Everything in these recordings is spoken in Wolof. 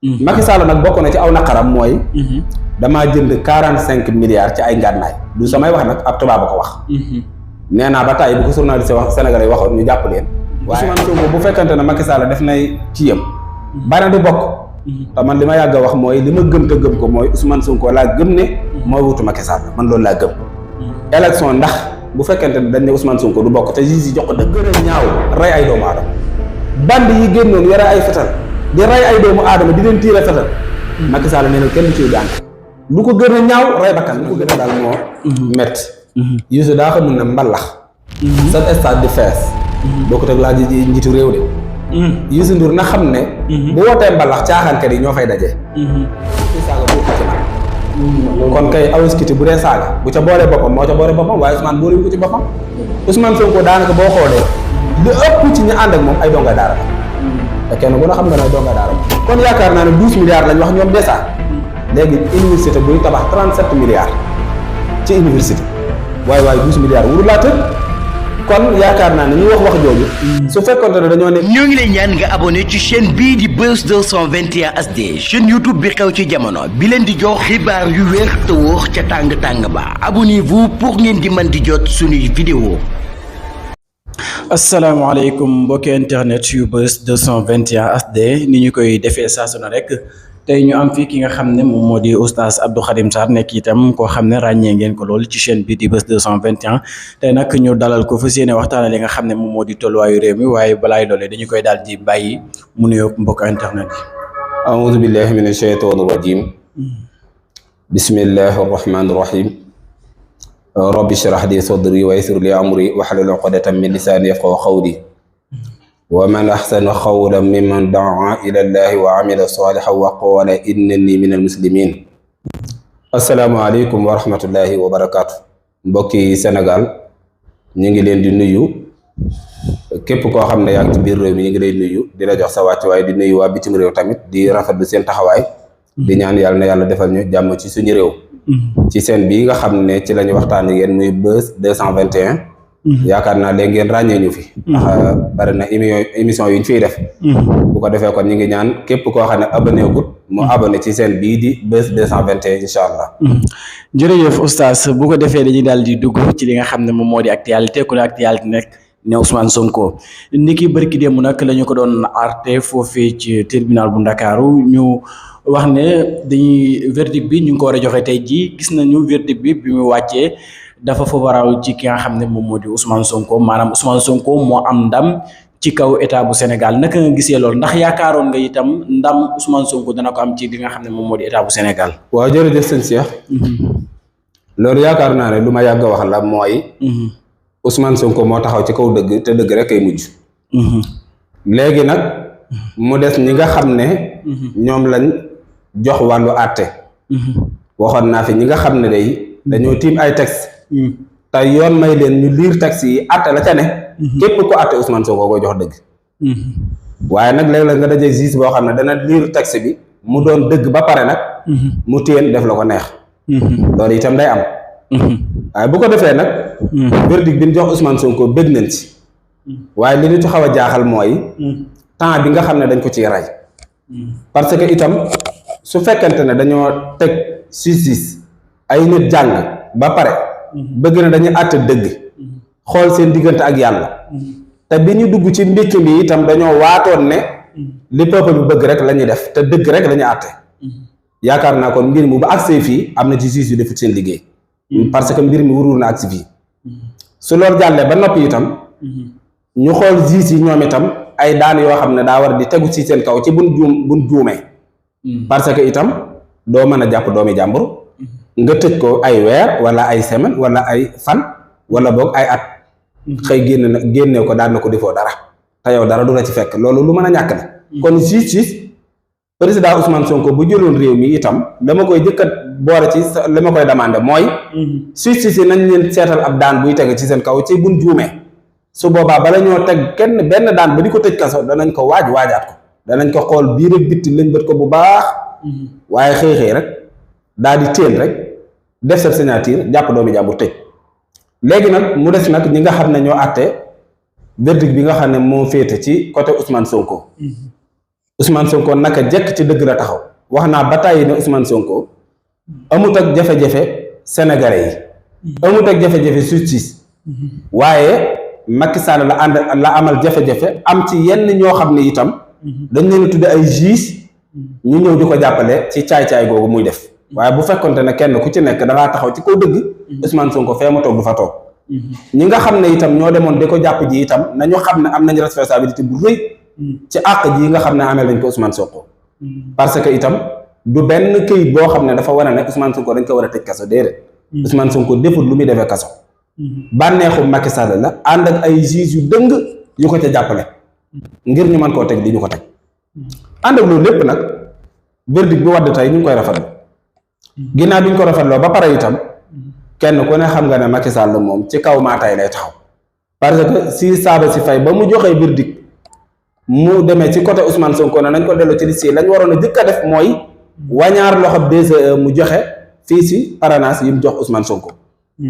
Macky Sall nag bokk na ci aw naqaram mooy damaa jënd 45 milliards ci ay ngànnaay du samay wax nag ab tubaab ba ko wax nee naa ba tàyyi bu ko journaliste wax Sénégalais yi waxoon ñu jàpp leen waaye Ousmane Sonko bu fekkante ne Macky Sall def nay ci yëm bana di bokk te man li ma yàgg a wax mooy li ma gëm te gëm ko mooy Ousmane Sonko laa gëm ne mooy wutu Macky Sall man loolu laa gëm élection ndax bu fekkente ne dañ ne Ousmane Sonko du bokk te juge yi jox ko dëgg gën a ñaaw rey ay doomu aadama band yi génnoon yore ay fetal di rey ay doomu aadama di leen tiire fetal Macky Sall nee na kenn ciy gaañ lu ko gën a ñaaw rey bakkan lu ko gën a daal moo metti Youssou daa xamul ne mbalax sa stade di fees boo ko teg laa ji njiitu réew de Youssou Ndour na xam ne bu wootee mbalax caaxaankat yi ñoo fay daje ci saaga boo ko ci nag kon kay awiskiti bu dee saaga bu ca boolee boppam moo ca boolee boppam waaye Ousmane boole ko ci boppam Ousmane Sonko daanaka boo xoolee li ëpp ci ñu ànd ak moom ay donga daara te kenn ku ne xam nga ne ay donga daara kon yaakaar naa ne 12 milliards lañ wax ñoom dèjà léegi université buy tabax 37 milliards ci université waaye 12 milliards wuru laa tëj kon yaakaar naa ne ñu wax jooju su fekkonte ne dañoo ne ñoo ngi lay ñaan nga abonné ci chaîne bii di Buzz 221 HD chaîne YouTube bi xew ci jamono bi leen di jox xibaar yu wér te wóor ca tàng-tàng ba abonnez-vous pour ngeen di mën di jot suñuy vidéo. asalaamaaleykum mbokki internet yu Buzz 221 HD ni ñu koy defee saa su ne rek tey ñu am fii ki nga xam ne moom moo di oustaz Abdou Khadim Sarr nekk itam koo xam ne ràññee ngeen ko lool ci chaîne bi di Buzz 221 tey nag ñu dalal ko fas yéene waxtaane li nga xam ne moom moo di tolluwaayu réew mi waaye balaay doole dañu koy daal di bàyyi mu nuyoo mbokk internet yi. aoudu billahi min ashaytaani rajim bismillahi arrahmani irrahim rabbi shrah li sadri wa yassir li amri wahlul uqdatan min lisani yafqahu qawli wa man ahsanu qawlan mimman daa ila llahi wa amila salihan wa qala innani min almuslimin asalaamaaleykum wa rahmatullahi wa barakaatu mbokki Sénégal ñu ngi leen di nuyu képp koo xam ne yaa ngi ci biir réew mi ñu ngi lay nuyu di la jox sa wàccuwaay di nuyu waa bitim réew tamit di rafetlu seen taxawaay di ñaan yàlla na yàlla defal ñu jàmm ci suñu réew ci seen bii nga xam ne ci la ñu waxtaan ak yéen muy Buzz 221 yaakaar naa léegi ngeen ràññee ñu fi ndax bari na émission yu ñu fiy def bu ko defee kon ñu ngi ñaan képp koo xam ne abonné gut mu abonné ci seen bii di Buzz 221 incha allah jërëjëf oustaz bu ko defee dañuy daal di dugg ci li nga xam ne moom moo di actualité ku ne actualité nekk ne Ousmane Sonko ni ki bërki démb nag la ñu ko doon arte foofee ci tribunal bu Ndakaaru ñu wax ne dañuy verdict bi ñu ngi ko war a joxe tey jii gis nañu verdict bi mu wàccee dafa favorable ci ki nga xam ne moom moo di Ousmane Sonko maanaam Ousmane Sonko moo am ndam ci kaw état bu Sénégal naka nga gisee loolu ndax yaakaaroon nga itam ndam Ousmane Sonko dana ko am ci li nga xam ne moom moo di état bu Sénégal. waaw jërëjëf sëñ Cheikh loolu yaakaar naa ne lu ma yàgg a wax la mooy Ousmane Sonko moo taxaw ci kaw dëgg te dëgg rek ay mujj léegi nag mu des ñi nga xam ne ñoom lañ jox wàllu àtte waxoon naa fi ñi nga xam ne day dañoo tiim ay texte te yoon may leen ñu liir texte yi àtte la ca ne képp ko àtte Ousmane Sonko koy jox dëgg waaye nag léeg-léeg nga dajee juge boo xam ne dana liir texte bi mu doon dëgg ba pare nag mu téen def la ko neex loolu itam day am waaye bu ko defee nag verdict bi ñu jox Ousmane Sonko bëgg nañ ci waaye li ñu ci xaw a jaaxal mooy temps bi nga xam ne dañ ko ciy rey parce que itam su fekkente ne dañoo teg justice ay nit jàng ba pare bëgg na dañuy àtte dëgg xool seen diggante ak yàlla te bi ñu dugg ci mbicc mi itam dañoo waatoon ne li peuple bi bëgg rek la ñuy def te dëgg rek la ñuy àtte yaakaar naa kon mbir mi bu agsee fii am na ci juge yu defut seen liggéey parce que mbir mi wurul na agsi fii su loolu jàllee ba noppi itam ñu xool juge yi ñoom itam ay daan yoo xam ne daa war di tegu ci seen kaw ci buñ juumee parce que itam doo mën a jàpp doomi jàmbur nga tëj ko ay weer wala ay semaine wala ay fan wala boog ay at xëy génne ko daan na ko defoo dara te yow dara du la ci fekk loolu lu mën a ñàkk la kon justice président Ousmane Sonko bu jëloon réew mi itam dama koy jëkkat boole ci li ma koy demandé mooy justice yi nañ leen seetal ab daan buy teg ci seen kaw ci buñ juumee su boobaa bala ñoo teg kenn benn daan ba di ko tëj kaso danañ ko waajaat ko danañ ko xool biir ak bitti lañ bët ko bu baax waaye xëy rek daal di téel rek def sa signature jàpp doomi jàmbur tëj léegi nag mu des nag ñi nga xam ne ñoo àtte verdict bi nga xam ne moo féete ci côté Ousmane Sonko Ousmane Sonko naka jekk ci dëgg la taxaw wax naa ba tàyyi ne Ousmane Sonko amut ak jafe-jafe sénégalais yi amut ak jafe-jafe justice waaye Macky Sall la amal jafe-jafe am ci yenn ñoo xam ne itam dañ leen a tudde ay juge ñu ñëw di ko jàppale ci caay-caay googu muy def waaye bu fekkonte ne kenn ku ci nekk da ngaa taxaw ci kaw dëgg Ousmane Sonko fee mu toog du fa toog ñi nga xam ne itam ñoo demoon di ko jàpp ji itam nañu xam ne am nañ responsabilité bu rëy ci àq ji nga xam ne amee lañ ko Ousmane Sonko parce que itam du benn këyit boo xam ne dafa war a ne Ousmane Sonko dañ ko war a tëj kaso déedéet Ousmane Sonko defut lu muy defee kaso bànneexu Macky Sall la ànd ak ay juge yu dëng yu ko ca jàppale ngir ñu mën koo teg di ñu ko teg ànd ak loolu lépp nag verdict bi wadd tey ñu ngi koy rafetlu ginnaaw bi ñu ko rafetloo ba pare itam kenn ku ne xam nga ne Macky Sall moom ci kaw maa tay lay taxaw parce que si saaba si fay ba mu joxee verdict mu demee ci côté Ousmane Sonko ne nañ ko dellu ci liste lañ waroon a jëkk a def mooy wañaar loxo DGE mu joxe fii si parrainage yi mu jox Ousmane Sonko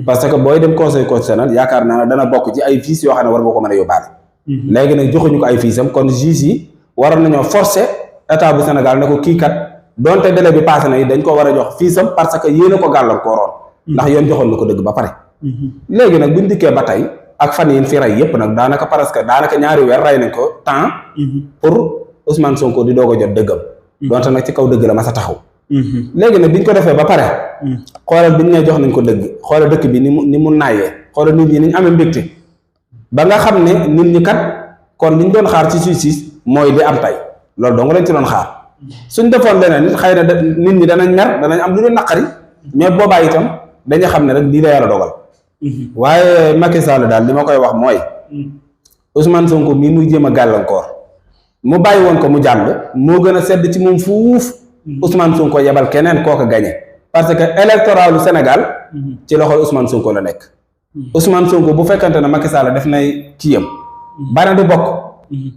parce que booy dem conseil constitutionnel yaakaar naa ne dana bokk ci ay fiches yoo xam ne war nga ko mën a yóbbaale léegi nag joxuñu ko ay fiches am kon juge yi waroon nañoo forcer état bu Sénégal ne ko kii kat donte délai bi passé na yi dañ ko war a jox fiches am parce que yéen a ko gàllankooroon ndax yoon joxoon na ko dëgg ba pare léegi nag buñ dikkee ba tey ak fan yi fi rey yépp nag daanaka presque daanaka ñaari weer rey nañ ko temps pour Ousmane Sonko di doog a jot dëggam donte nag ci kaw dëgg la ma sa taxaw léegi nag biñ ko defee ba pare xoolal biñ ne jox nañ ko dëgg xoolal dëkk bi ni mu naayee xoolal nit ñi ni ñu amee mbégte ba nga xam ne nit ñi kat kon liñ doon xaar ci justice mooy li am tey loolu dong lañ ci doon xaar suñ defoon leneen nit xëy na nit ñi danañ mer danañ am lu leen naqari mais boobaa itam dañu xam ne rek lii la yàlla dogal waaye Macky Sall daal li ma koy wax mooy Ousmane Sonko mii muy jéem a gàllankoor mu bàyyi woon ko mu jàll moo gën a sedd ci moom fuuf Ousmane Sonko yebal keneen koo ko gañe parce que électoralu Sénégal ci loxol Ousmane Sonko la nekk Ousmane Sonko bu fekkante ne Macky Sall def nay kiyam bana du bokk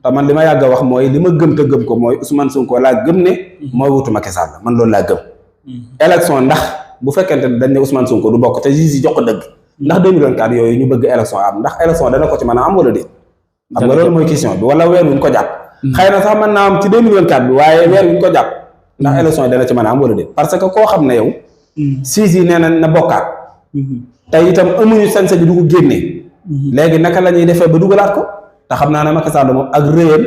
te man li ma yàgg a wax mooy li ma gëm te gëm ko mooy Ousmane Sonko laa gëm ne mooy wutu Macky Sall man loolu laa gëm élection ndax bu fekkente ne dañ ne Ousmane Sonko du bokk te juge yi jox ko dëgg ndax 2024 yooyu ñu bëgg élection am ndax élection dana ko ci mën a am wala déet xam nga loolu mooy question bi wala weer wuñ ko jàpp xëy na sax mën naa am ci 2024 bi waaye weer wuñ ko jàpp ndax élection yi dana ci mën a am wala déet parce que koo xam ne yow siis yi nee na bokkaat te itam amuñu sañ-sañ du ko génnee léegi naka la ñuy defee ba dugalaat ko te xam naa ne Macky Sall moom ak réyam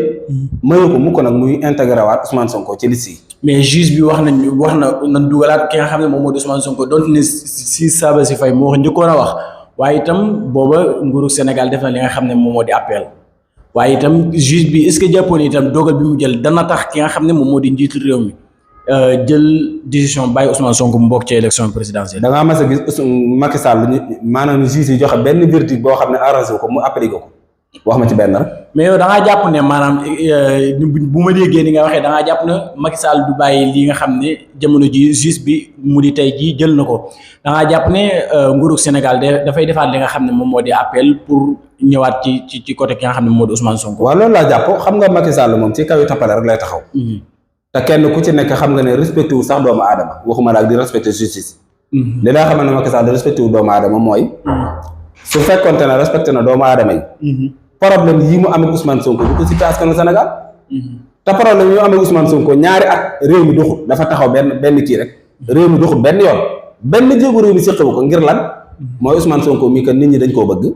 mayu ko mukk nag muy intégré waat Ousmane Sonko ci liste yi mais juge bi wax nañ dugalaat ki nga xam ne moom moo di Ousmane Sonko donte ne si saaba si fay moo wax njëkkoon a wax waaye itam booba nguuru Sénégal def na li nga xam ne moom moo di appel waaye itam juge bi est-ce que jàppoon itam dogal bi mu jël dana tax ki nga xam ne moom moo di njiitu réew mi jël décision bàyyi Ousmane Sonko mu bokk ci élection présidentielle. da ngaa mas a gis Macky Sall maanaam juge yi joxe benn verdict boo xam ne arrangé ko mu appliqué ko wax ma ci benn rek. mais yow da ngaa jàpp ne maanaam bu ma déggee ni nga waxee da ngaa jàpp ne Macky Sall du bàyyi li nga xam ne jamono ji juge bi mu di tey jii jël na ko da ngaa jàpp ne nguurug Sénégal dafay defaat li nga xam ne moom moo di appel pour ñëwaat ci côté ki nga xam ne moo di Ousmane Sonko. waaw loolu laa jàpp xam nga Macky Sall moom ci kaw yu tappale rek lay taxaw. te kenn ku ci nekk xam nga ne respecté wu sax doomu aadama waxuma la ak di respecté justice. li laa xam ne Macky Sall respecté wu doomu aadama mooy. su fekkonte ne respecté na doomu aadama yi. problème yi mu amee Ousmane Sonko du ko si askanu Sénégal. te problème yi mu amee Ousmane Sonko ñaari at réew mi doxul dafa taxaw benn kii rek. réew mi doxul benn yoon benn jéego réew mi séqawu ko ngir lan mooy Ousmane Sonko mii kat nit ñi dañ koo bëgg.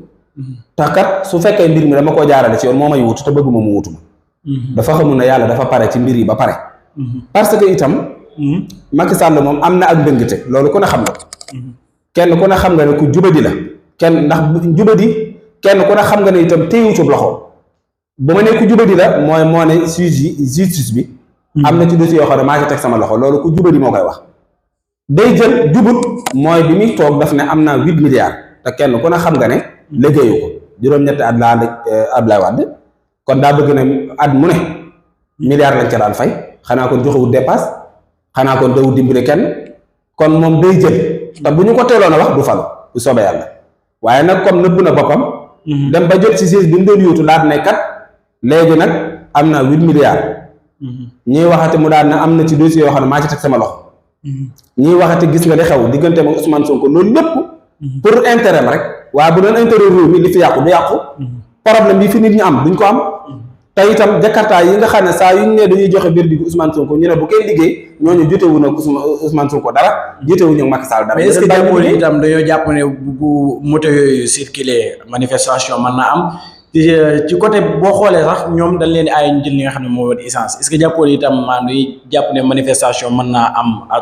te kat su fekkee mbir mi dama koo jaarale ci yoon moo may wutu te bëgguma mu wutu ma. dafa xamul ne yàlla dafa pare ci mbir yi ba pare. parce que itam. Macky Sall moom am na ak ndëngte loolu ku ne xam nga ko. kenn ku ne xam nga ne ku jubadi la. kenn ndax jubadi kenn ku ne xam nga ne itam téyu ci loxo bu ma ne ku jubadi la mooy moo ne justice bi. am na ci dossier yoo xam ne maa ci teg sama loxo loolu ku jubadi moo koy wax. day jël jubut mooy bi muy toog daf ne am naa 8 milliards te kenn ku ne xam nga ne liggéeyu ko juróom-ñetti at laa Abdoulaye Wade kon daa bëgg ne at mu ne milliards lañ ca daan fay xanaa kon joxewut dépasse xanaa kon dawut dimbali kenn kon moom day jël te bu ñu ko teeloon a wax du falu bu soobee yàlla waaye nag comme nëbb na boppam. dem ba jot ci siis bi mu doon yóotu laat ne kat léegi nag am na 8 milliards. ñuy waxati mu daan ne am na ci dossier yoo xam ne maa ci teg sama loxo. ñuy waxati gis nga li xew diggante ak Ousmane Sonko loolu lépp. pour intérêt rek waaye bu doon intérêt réew mi li fi yàqu du yàqu. problème yi fi nit ñi am duñ ko am. te itam Jakarta yi nga xam ne saa yu ñu ne dañuy joxe verdict Ousmane Sonko ñu ne bu kenn liggéey ñooñu jotewu nag Ousmane Sonko dara jotewuñu ak Macky Sall dara. mais est-ce que jàppoo ne itam dañoo jàpp ne bu moto yooyu circulé manifestation mën naa am ci côté boo xoolee sax ñoom dañ leen di aay ñu jël li nga xam ne moo di essence est-ce que jàppoo ne itam maanaam dañuy jàpp ne manifestation mën naa am à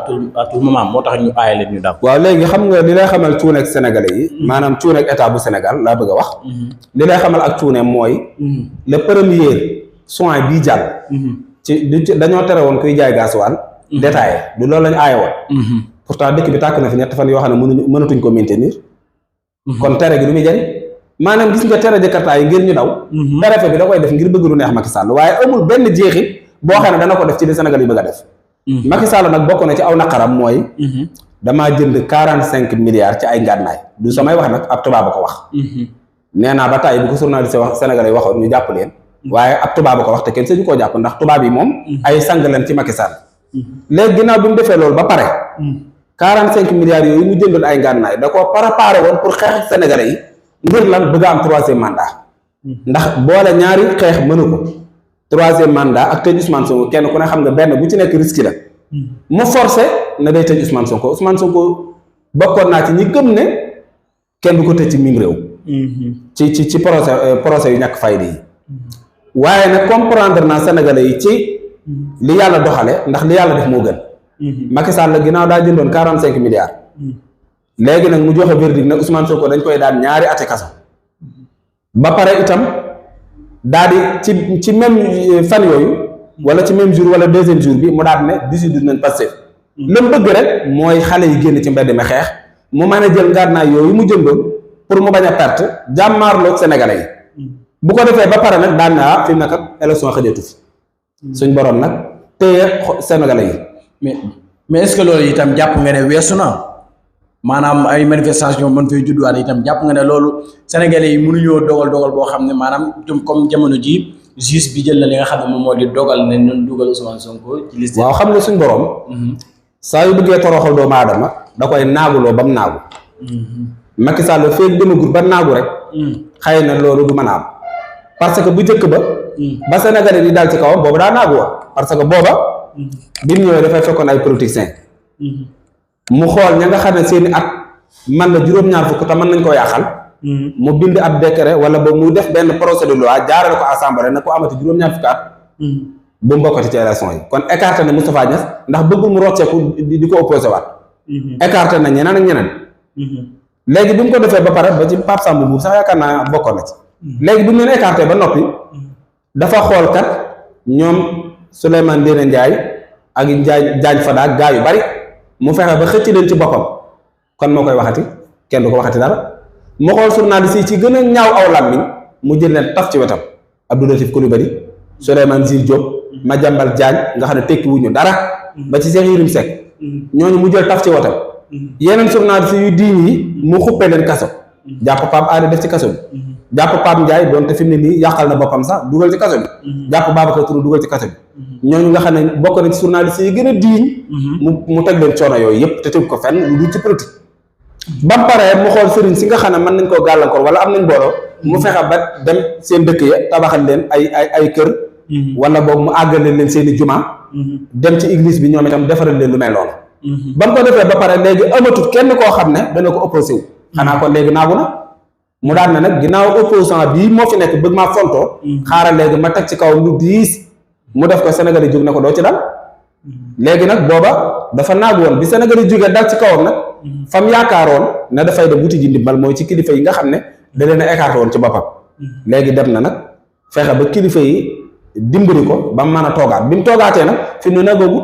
tout moment moo tax ñu aay leen ñu daal. waaw léegi xam nga li lay xamal cuune ak sénégalais yi. maanaam cuune ak état bu Sénégal laa bëgg a wax. li lay xamal ak cuune mooy. le premier soin bii jàll. dañoo tere woon kuy jaay gasoil détaillé du loolu lañu aaye woon. pourtant dëkk bi tàkk na fi ñett fan yoo xam ne mënatuñ ko maintenir. kon tere gi du muy jëriñ. maanaam gis nga tere Jakarta yi ngir ñu daw. préfet bi da koy def ngir bëgg lu neex Macky Sall waaye amul benn jeexit boo xam ne dana ko def ci li Sénégal yi bëgg a def. Macky Sall nag bokk na ci aw naqaram mooy. damaa jënd 45 milliards ci ay ngànnaay du samay wax nag ab tubaab ba ko wax. nee naa ba tey bu ko journaliste wax Sénégal yi waxoon ñu jàpp leen. waaye ab tubaab ba ko wax te kenn sañu koo jàpp ndax tubaab yi moom. ay sang leen ci Macky Sall. léegi ginnaaw bi mu defee loolu ba pare. 45 milliards yooyu mu jëndoon ay ngànnaay da koo préparé woon pour xeex ak Sénégalais yi. ngir lan bëgg a am 3e mandat ndax boole ñaari xeex mënu ko 3e mandat ak tëj Ousmane Sonko kenn ku ne xam nga benn bu ci nekk risque la mu forcé na day tëj Ousmane Sonko bokkoon naa ci ñi gëm ne kenn du ko tëj ci mim réew ci procès yu ñàkk fayda yi waaye nag comprendre naa Sénégalais yi ci li yàlla doxale ndax li yàlla def moo gën Macky Sall la ginnaaw daa jëndoon 45 milliards léegi nag mu joxe verdict nag Ousmane Sonko dañ koy daan ñaari ati kaso ba pare itam daal di ci même fan yooyu wala ci même jour wala 2e jour bi mu daal ne dissoudre nañ Pastef la mu bëgg rek mooy xale yi génn ci mbedd mi xeex mu mën a jël ngànnaay yooyu mu jëndoon pour mu bañ a perte jàmmaarloog Sénégalais yi bu ko defee ba pare nag daan na fi mu ne kat élection xëjatu fi suñ borom nag téye Sénégalais yi. mais est-ce que loolu itam jàpp nga ne weesu na. maanaam ay manifestation mën fay judduwaale itam jàpp nga ne loolu Sénégalais yi mënuñoo dogal boo xam ne maanaam comme jamono ji juge bi jël na li nga xam ne moom moo di dogal ne ñun dugal Ousmane Sonko ci liste. waaw xam nga suñ borom. saa yu bëggee toroxal doomu aadama da koy naaguloo ba mu naagu. Macky Sall feeg demagul ba naagu rek. xëy na loolu du mën a am. parce que bu njëkk ba. ba Sénégalais yi daal ci kawam boobu daa naagu woon parce que booba. bi mu ñëwee dafay fekkoon ay politiciens. mu xool ña nga xam ne seeni at man na juróom-ñaar fukk te mën nañ koo yàqal. mu bind ab décret wala ba mu def benn projet de loi jaarale ko assemblée na ko amati juróom-ñaar fukki at. bu mu bokkati ci élection yi kon écarté na Moustapha Niasse ndax bëggul mu rocceeku di ko opposé waat. écarté na ñeneen ak ñeneen. léegi bi mu ko defee ba pare ba ci Pape Samba Mboup sax yaakaar naa bokkoon na ci. léegi bi mu leen écarté ba noppi. dafa xool kat ñoom Souleymane Ndéné Ndiaye ak Diagne Fada ak gaa yu bari. mu fexe ba xëcc leen ci boppam kon moo koy waxati kenn du ko waxati dara mu xool journaliste yi ci gën a ñaaw aw làmmiñ mu jël leen taf ci wetam Abdou Latif Coulibaly Souleymane Jules Diop Madiambal Diagne nga xam ne tekki wuñu dara ba ci Cheikh Yérim Seck ñooñu mu jël taf ci wetam yeneen journaliste yu diin yi mu xuppee leen kaso jàpp Pape Alé def ci kaso bi jàpp Pape Ndiaye doonte fi mu ne nii yàqal na boppam sax dugal ci kaso bi jàpp Babacar Touré dugal ci kaso bi ñooñu nga xam ne bokk na ci journaliste yi gën a diiñ mu teg leen coono yooyu yëpp te teg ko fenn lu dul ci politique ba mu paree mu xool sëriñ si nga xam ne mën nañ koo gàllankoor wala am nañ mbooloo mu fexe ba dem seen dëkk ya tabaxal leen ay kër wala boobu mu àggale leen seen i juma dem ci église bi ñoom itam defaral leen lu mel noonu ba mu ko defee ba pare léegi amatut kenn koo xam ne dana ko opposé wu xanaa kon léegi naagu na mu daan ne nag ginnaaw opposant bii moo fi nekk bëgg maa fontoo xaaral léegi ma teg ci kaw lu diis mu def ko Sénégal yi jóg ne ko doo ci dal léegi nag booba dafa naagu woon bi Sénégal yi jógee dal ci kawam nag fam yaakaaroon ne dafay dem wuti ji ndimbal mooy ci kilifa yi nga xam ne da leen a écarté woon ci boppam léegi dem na nag fexe ba kilifa yi dimbali ko ba mu mën a toogaat bi mu toogaatee nag fi mu ne naagoogut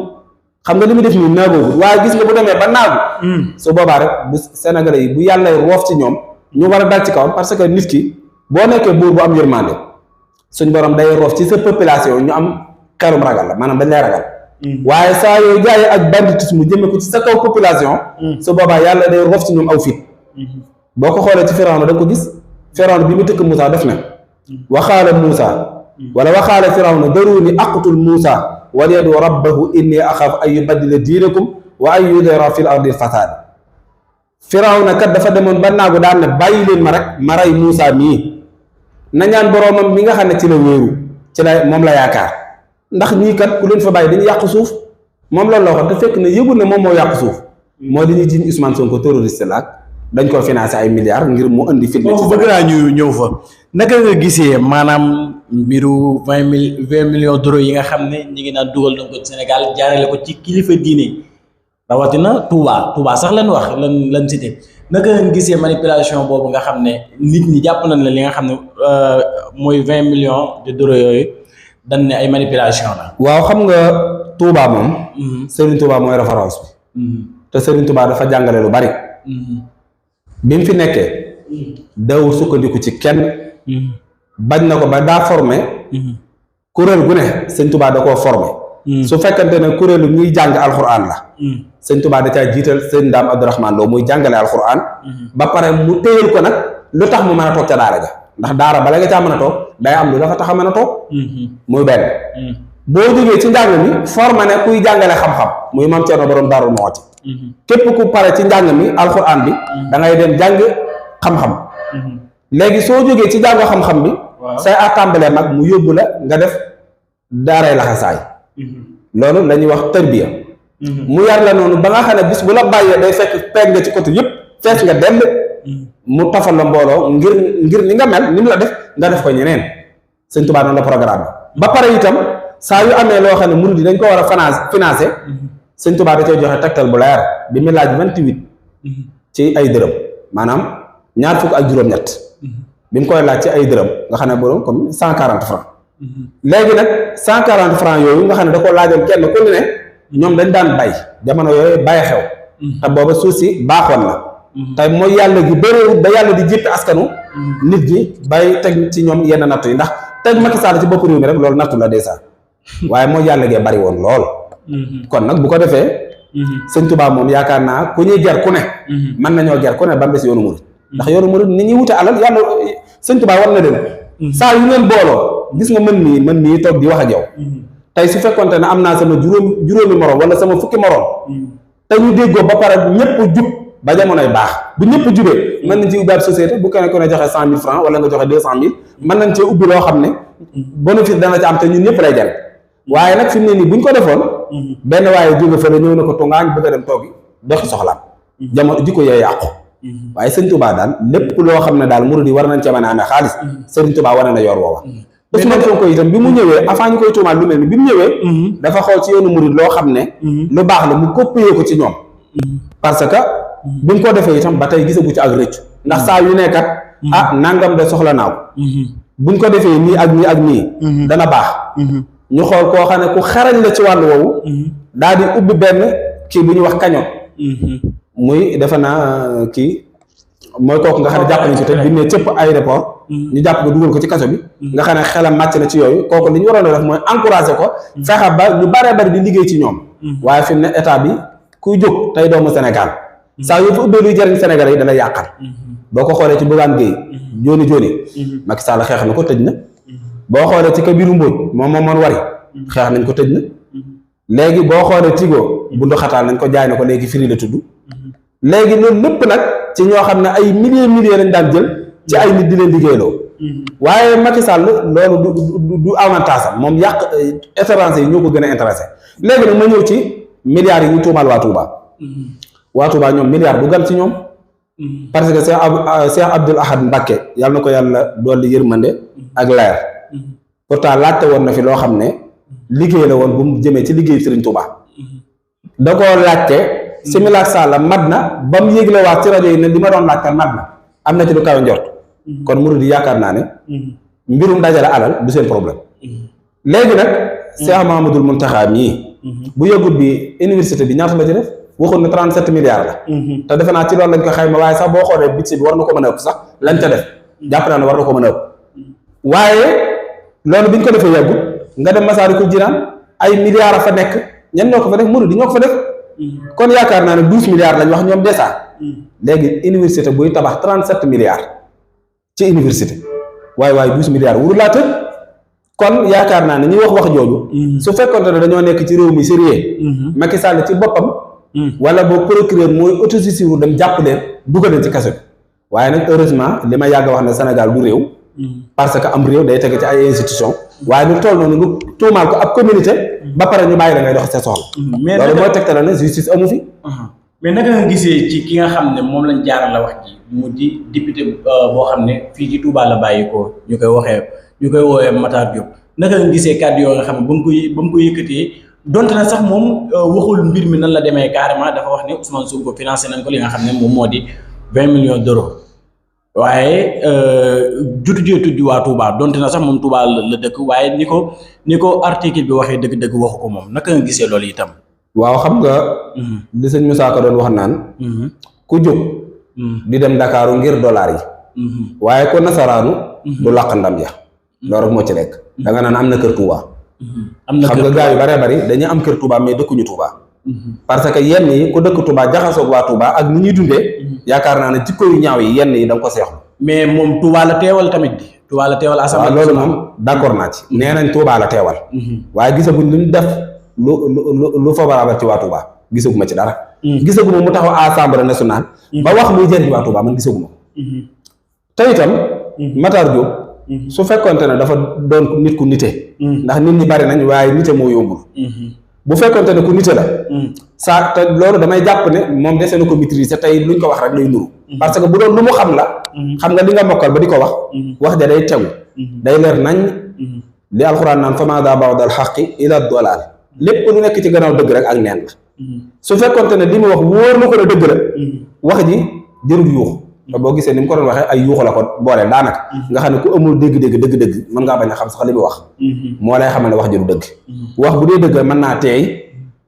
xam nga li mu def nii naagoogut waaye gis nga bu demee ba naagu su boobaa rek bu Sénégalais yi bu yàlla roof ci ñoom ñu war a dal ci kawam parce que nit ki boo nekkee buur bu am yërmande suñ borom day roof ci sa population ñu am xerum ragal la maanaam dañ lay ragal waaye saa yooyu jaayee ak banditisme jëme ko ci sa kaw population su boobaa yàlla day roof ci ñoom aw fit boo ko xoolee ci Firawna da nga ko gis Firawna bi mu tëkk Moussa def na waxaala Moussa wala waxaala Firawna daruni aqtul Moussa wal yadu rabbahu inni axaaf an yubaddila diinakum wa an yudira fil ardi fasaad Firawna kat dafa demoon ba naagu daan ne bàyyi leen ma rek ma rey Moussa mii na ñaan boroomam mi nga xam ne ci la wéeru ci la moom la yaakaar ndax ñii kat ku leen fa bàyyi dañuy yàq suuf moom loolu la waxoon te fekk ne yëgul ne moom moo yàq suuf moo di ñu jiiñ Ousmane Sonko terroriste la ak dañ ko financé ay milliards ngir mu indi fitna ci bëgg naa ñu ñëw fa naka nga gisee maanaam mbiru 20 millions d'euros yi nga xam ne ñi ngi naan dugal na ko ci Sénégal jaarale ko ci kilifa diine rawatina Touba sax lan wax lan cité naka nga gisee manipulation boobu nga xam ne nit ñi jàpp nañ la li nga xam ne mooy 20 millions d'euros yooyu dañ ne ay manipulation la. waaw xam nga Touba moom. Serigne Touba mooy référence bi. te Serigne Touba dafa jàngale lu bari. bi mu fi nekkee. dawul sukkandiku ci kenn. bañ na ko ba daa formé. kuréel gu ne Serigne Touba da koo formé. su fekkante ne kuréelu ñuy jàng alxuraan la. Serigne Touba da caa jiital sëñ Ndaam Abdourahmane Lo muy jàngale alxuraan. ba pare mu téyel ko nag lu tax mu mën a toog ca daara ja ndax daara bala nga caa mën a toog day am lu dafa tax a mën a toog. muy benn. boo jógee ci njàng mi formé ne kuy jàngale xam-xam muy Maam Cerno borom Daaru Muxti képp ku pare ci njàng mi alxuraan bi da ngay dem jàng xam-xam léegi soo jógee ci jàng xam-xam bi say attambale mag mu yóbbu la nga def daaray laxasaay loolu la ñuy wax tarbiya mu yar la noonu ba nga xam ne bis bu la bàyyee day fekk peeg nga ci côté yëpp fees nga dell mu tafal la mbooloo ngir ni nga mel ni mu la def nga def ko ñeneen Sëñ Tuubaa noonu la programme ba pare itam saa yu amee loo xam ne murid yi dañ ko war a financé Sëñ Tuubaa da cay joxe tegtal bu leer bi mu laaj 28 ci ay dërëm maanaam ñaar fukk ak juróom-ñett bi mu koy laaj ci ay dërëm nga xam ne borom comme 140 francs léegi nag 140 francs yooyu nga xam ne da ko laajoon kenn ku ne ñoom dañ daan bay jamono yooyu bay xew te booba suuf si baaxoon na te mooy yàlla gi bëriwul ba yàlla di jéppi askanu nit ñi bay teg ci ñoom yenn nattu yi ndax teg Macky Sall ci bopp réew mi rek loolu nattu la déjà waaye mooy yàlla gee bari woon lool kon nag bu ko defee Sëñ Tuubaa moom yaakaar naa ku ñuy ger ku ne mën nañoo ger ku ne ba mu des yoonu murid ndax yoonu murid ni ñuy wute alal yàlla Sëñ Tuubaa war na leen saa yu ngeen booloo gis nga mën nii toog di wax ak yow tey su fekkonte ne am naa sama juróomi morom wala sama fukki morom te ñu déggoo ba pare ñëpp jub ba jamonoy baax bu ñëpp jubee mën nañ ci ubbi ab société bu kenn ku ne joxe 100 000 francs wala nga joxe 200 000 mën nañ cee ubbi loo xam ne bénéfice dana ci am te ñun ñëpp lay jariñ waaye nag fi mu ne nii bu ñu ko defoon benn waaye jóge fa la ñëw na ko tongaañ bëgg a dem toogi doxi soxlaam jamono jikko yooyu yàqu waaye Sëñ Tuubaa daal lépp loo xam ne daal murid yi war nañ ca mën a amee xaalis Sëñ Tuubaa wane na yor woowa Ousmane Sonko itam bi mu ñëwee avant ñu koy tuumaal lu mel ni bi mu ñëwee dafa xool ci yoonu murid loo xam ne lu baax la mu copier ko ci ñoom parce que bi mu ko defee itam ba tey gisagu ci ak rëccu ndax saa yu nekkat nangam de soxla naaw buñ ko defee nii ak nii ak nii dana baax ñu xool koo xam ne ku xarañ la ci wàllu woowu daal di ubbi benn kii bu ñuy wax kañoon muy defe naa kii mooy kooku nga xam ne jàpp nañ ci te bi ne cëpp aéroport ñu jàpp ko dugal ko ci kaso bi nga xam ne xelam màcc na ci yooyu kooku li ñu waroon a def mooy encouragé ko fexe ba ñu baree bari di liggéey ci ñoom waaye fi mu ne état bi kuy jóg tey doomu Sénégal saa yoo fa ubbee luy jëriñ Sénégal yi dana yàqal boo ko xoolee ci Bougane Gueye jooni Macky Sall xeex na ko tëj na boo xoolee ci Kabirou Mbodj moom wari xeex nañ ko tëj na léegi boo xoolee Tigo bundu xataal nañ ko jaay na ko léegi firi la tudd léegi loolu lépp nag ci ñoo xam ne ay milliers lañ daan jël ci ay nit di leen liggéeyloo waaye Macky Sall loolu du avantage am moom yàq étranger yi ñoo ko gën a intéressé léegi nag ma ñëw ci milliards yi ñu tuumaal waa Touba ñoom milliards du gan ci ñoom parce que Cheikh Abdoul Ahad Mbacké yàlla na ko yàlla dolli yërmande ak leer pourtant laajte woon na fi loo xam ne liggéey la woon bu mu jëmee ci liggéey Serigne Touba da koo laajte similaire sala mat na ba mu yégle waat ci rajo yi ne li ma doon laajte mat na am na ci lu kawe njort kon murid yi yaakaar naa ne mbirum dajale alal du seen problème léegi nag Cheikh Mahamadul Muntaxa mii bu yëgut bi université bi ñaata la ci def waxoon na 37 milliards la te defe naa ci loolu lañ ko xayma waaye sax boo xoolee budget bi war na ko mën a ëpp sax lañ ca def jàpp naa ne war na ko mën a ëpp waaye loolu bi ñu ko defee yàggut nga dem Masaalikul Jinaan ay milliards a fa nekk ñen ñoo ko fa def murid yi ñoo ko fa def kon yaakaar naa ne 12 milliards lañ wax ñoom déjà léegi université buy tabax 37 milliards ci université waaye 12 milliards wuru laa tëj kon yaakaar naa ne ñuy wax jooju su fekkoon ne dañoo nekk ci réew mi sérieux Macky Sall ci boppam wala boo procureur mooy autosaisir dem jàpp leen dugal leen ci kaso bi waaye nag heureusement li ma yàgg wax ne Sénégal du réew parce que am réew day tege ci ay institution waaye lu toll noonu nga tuumaal ko ab communauté ba pare ñu bàyyi la ngay dox sa soxla mais loolu mooy tegtale ne justice amu fi mais naka nga gisee ci ki nga xam ne moom lañ jaaral la wax ji mu di député boo xam ne fii ci Touba la bàyyi ko ñu koy woowee Matar Diop naka nga gisee kàddu yoo nga xam ne ba mu ko yëkkatee donte na sax moom waxul mbir mi nan la demee carrément dafa wax ne Ousmane Sonko financé nañ ko li nga xam ne moom moo di 20 millions d'euros waaye jutu tudd waa Touba donte na sax moom Touba la dëkk waaye ni ko article bi waxee dëgg-dëgg waxu ko moom naka nga gisee loolu itam. waaw xam nga li sëñ Moussa Ka doon wax naan ku jóg di dem Dakaaru ngir dollar yi waaye ko nasaraanu du làq ndam ya loolu rek moo ci nekk da nga naan am na kër Touba xam nga gars yu bare bari dañuy am kër Touba mais dëkkuñu Touba parce que yenn yi ku dëkk Touba jaxasoog waa Touba ak ni ñuy dundee yaakaar naa ne jikko yu ñaaw yi yenn yi da nga ko seexlu mais moom Touba la teewal tamit di Touba la teewal assemblée loolu moom d'accord naa ci nee nañ Touba la teewal waaye gisaguñ luñ def lu favorable ci waa Touba gisaguma ci dara gisaguma mu taxaw assemblée nationale ba wax luy jëriñ waa Touba man gisaguma te itam Matar Diop su fekkonte ne dafa doon nit ku nite ndax nit ñi bari nañ waaye nite moo yombul bu fekkonte ne ku nite la saa te loolu damay jàpp ne moom dese na ko maîtriser tey luñ ko wax rek lay nuru parce que bu doon lu mu xam la xam nga li nga mokkal ba di ko wax ja day tegu day leer nañ li alxuraan naan fa maa daa ba'dal haqqi ila dalaal lépp lu nekk ci gannaaw dëgg rek ak neen la su fekkonte ne li mu wax wóor na ko ne dëgg la wax ji jërul yuuxu te boo gisee ni mu ko doon waxee ay yuuxu la ko boole daanaka nga xam ne ku amul dëgg-dëgg mën ngaa bañ a xam sax li mu wax moo lay xamal ne wax ji du dëgg wax bu dee dëgg mën naa teey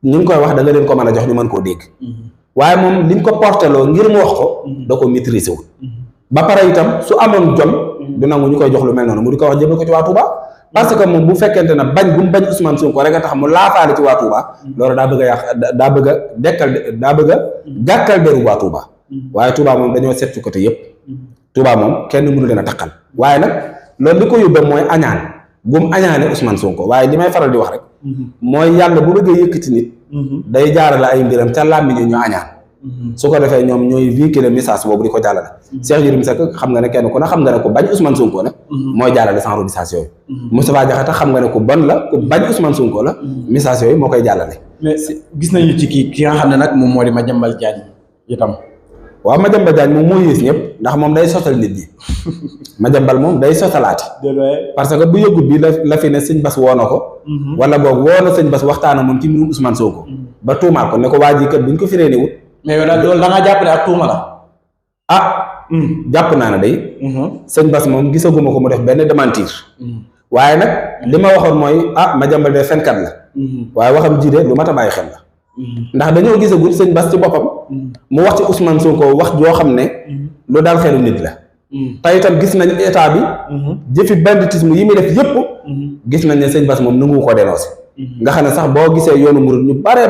ñu ngi koy wax da nga leen ko mën a jox ñu mën koo dégg waaye moom liñ ko porteloo ngir mu wax ko da ko maîtriser wu ba pare itam su amoon jom du nangu ñu koy jox lu mel noonu mu di ko wax jëme ko ci waa Touba parce que moom bu fekkente ne bañ bu mu bañ Ousmane Sonko rek a tax mu laafaale ci waa Touba loolu daa bëgg a yàq daa bëgg a daa bëgg a gàkkal deru waa Touba waaye Touba moom dañoo seet ci côté yëpp Touba moom kenn mënu leen a taqal waaye nag loolu li ko yóbbee mooy añaan gum añaane Ousmane Sonko waaye li may faral di wax rek mooy yàlla bu bëggee yëkkati nit day jaarale ay mbiram ca làmmiñ ñu añaan su ko defee ñoom ñooy véhiculer message boobu di ko jàllale Cheikh Yérim Seck xam nga ne kenn ku ne xam nga ne ku bañ Ousmane Sonko la mooy jàllale sans message yooyu Moustapha Diakhaté xam nga ne ku bon la ku bañ Ousmane Sonko la message yooyu moo koy jàllale mais gis nañu ci ki nga xam ne nag moom moo di Madiambal Diagne itam waaw Madiambal Diagne moom moo yées ñëpp ndax moom day sotal nit ñi Madiambal moom day sotalaati parce que bu yëgut bi la fi ne sëñ Bass woo na ko wala boog woo na sëñ Bass waxtaana moom ci mbirum Ousmane Sonko ba tuumaal ko ne ko waa ji kat buñ ko firee ni wut mais yow daal loolu da ngaa jàpp ne ak tuuma la jàpp naa ne day sëñ Bass moom gisaguma ko mu def benn démentir waaye nag li ma waxoon mooy Madiambal de fenkat la waaye waxam ji de lu mat a bàyyi xel la ndax dañoo gisagul sëñ Bass ci boppam mu wax ci Ousmane Sonko wax joo xam ne lu daal xelu nit la tey itam gis nañ état bi jëfi banditisme yi muy def yëpp gis nañ ne sëñ Bass moom nangu ko dénoncé nga xam ne sax boo gisee yoonu murid ñu bari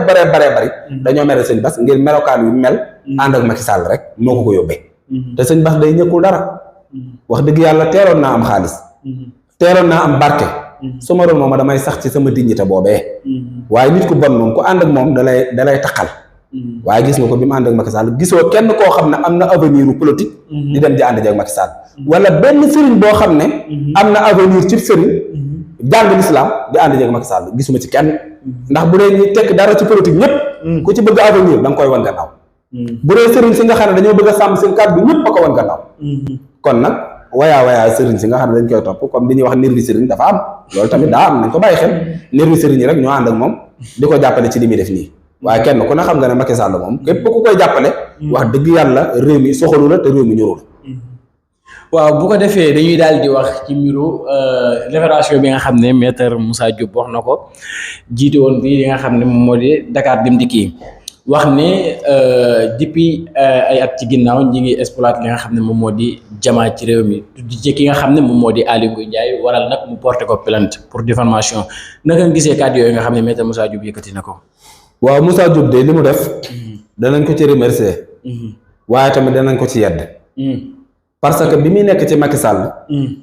dañoo mere sëñ Bass ngir melokaan yu mel ànd ak Macky Sall rek moo ko yóbbee te sëñ Bass day ñëkkul dara wax dëgg yàlla teeloon naa am xaalis teeloon naa am barke su ma doon moom damay sax ci sama dignité boobee waaye nit ku bon moom ku ànd ak moom dalay taqal waaye gis nga ko bi mu ànd ak Macky Sall gisoo kenn koo xam ne am na avenir u politique di dem di ànd ak Macky Sall wala benn sëriñ boo xam ne am na avenir ci sëriñ jàng l'islam di ànd ak Macky Sall gisuma ci kenn ndax bu dee ñi tekk dara ci politique ñëpp ku ci bëgg avenir da nga koy wan gannaaw bu dee sëriñ si nga xam ne dañoo bëgg a sàmm seen kàddu ñëpp a ko wan gannaaw kon nag wayaa sëriñ si nga xam ne dañ koy topp comme li ñuy wax nervi sëriñ dafa am loolu tamit daa am nañ ko bàyyi xel nervi sëriñ yi rek ñoo ànd ak moom di ko jàppale ci li muy def nii waaye kenn ku ne xam nga ne Macky Sall moom képp ku koy jàppale wax dëgg yàlla réew mi soxalu la te réew mi ñorul waaw bu ko defee dañuy daal di wax ci mbiru révélation bi nga xam ne maître Moussa Diop wax na ko jiite woon bi li nga xam ne moom moo di Dakar Dem Dikk wax ne depuis ay at ci ginnaaw ñi ngi exploité li nga xam ne moom moo di jamaa ci réew mi tuddi ki nga xam ne moom moo di Aly Ngouille Ndiaye waral nag mu porté ko plainte pour diffamation naka nga gisee kàddu yooyu nga xam ne maître Moussa Diop yëkkati na ko. waaw Moussa Diop de li mu def danañ ko ci remercier waaye tamit danañ ko ci yedd parce que bi muy nekk ci Macky Sall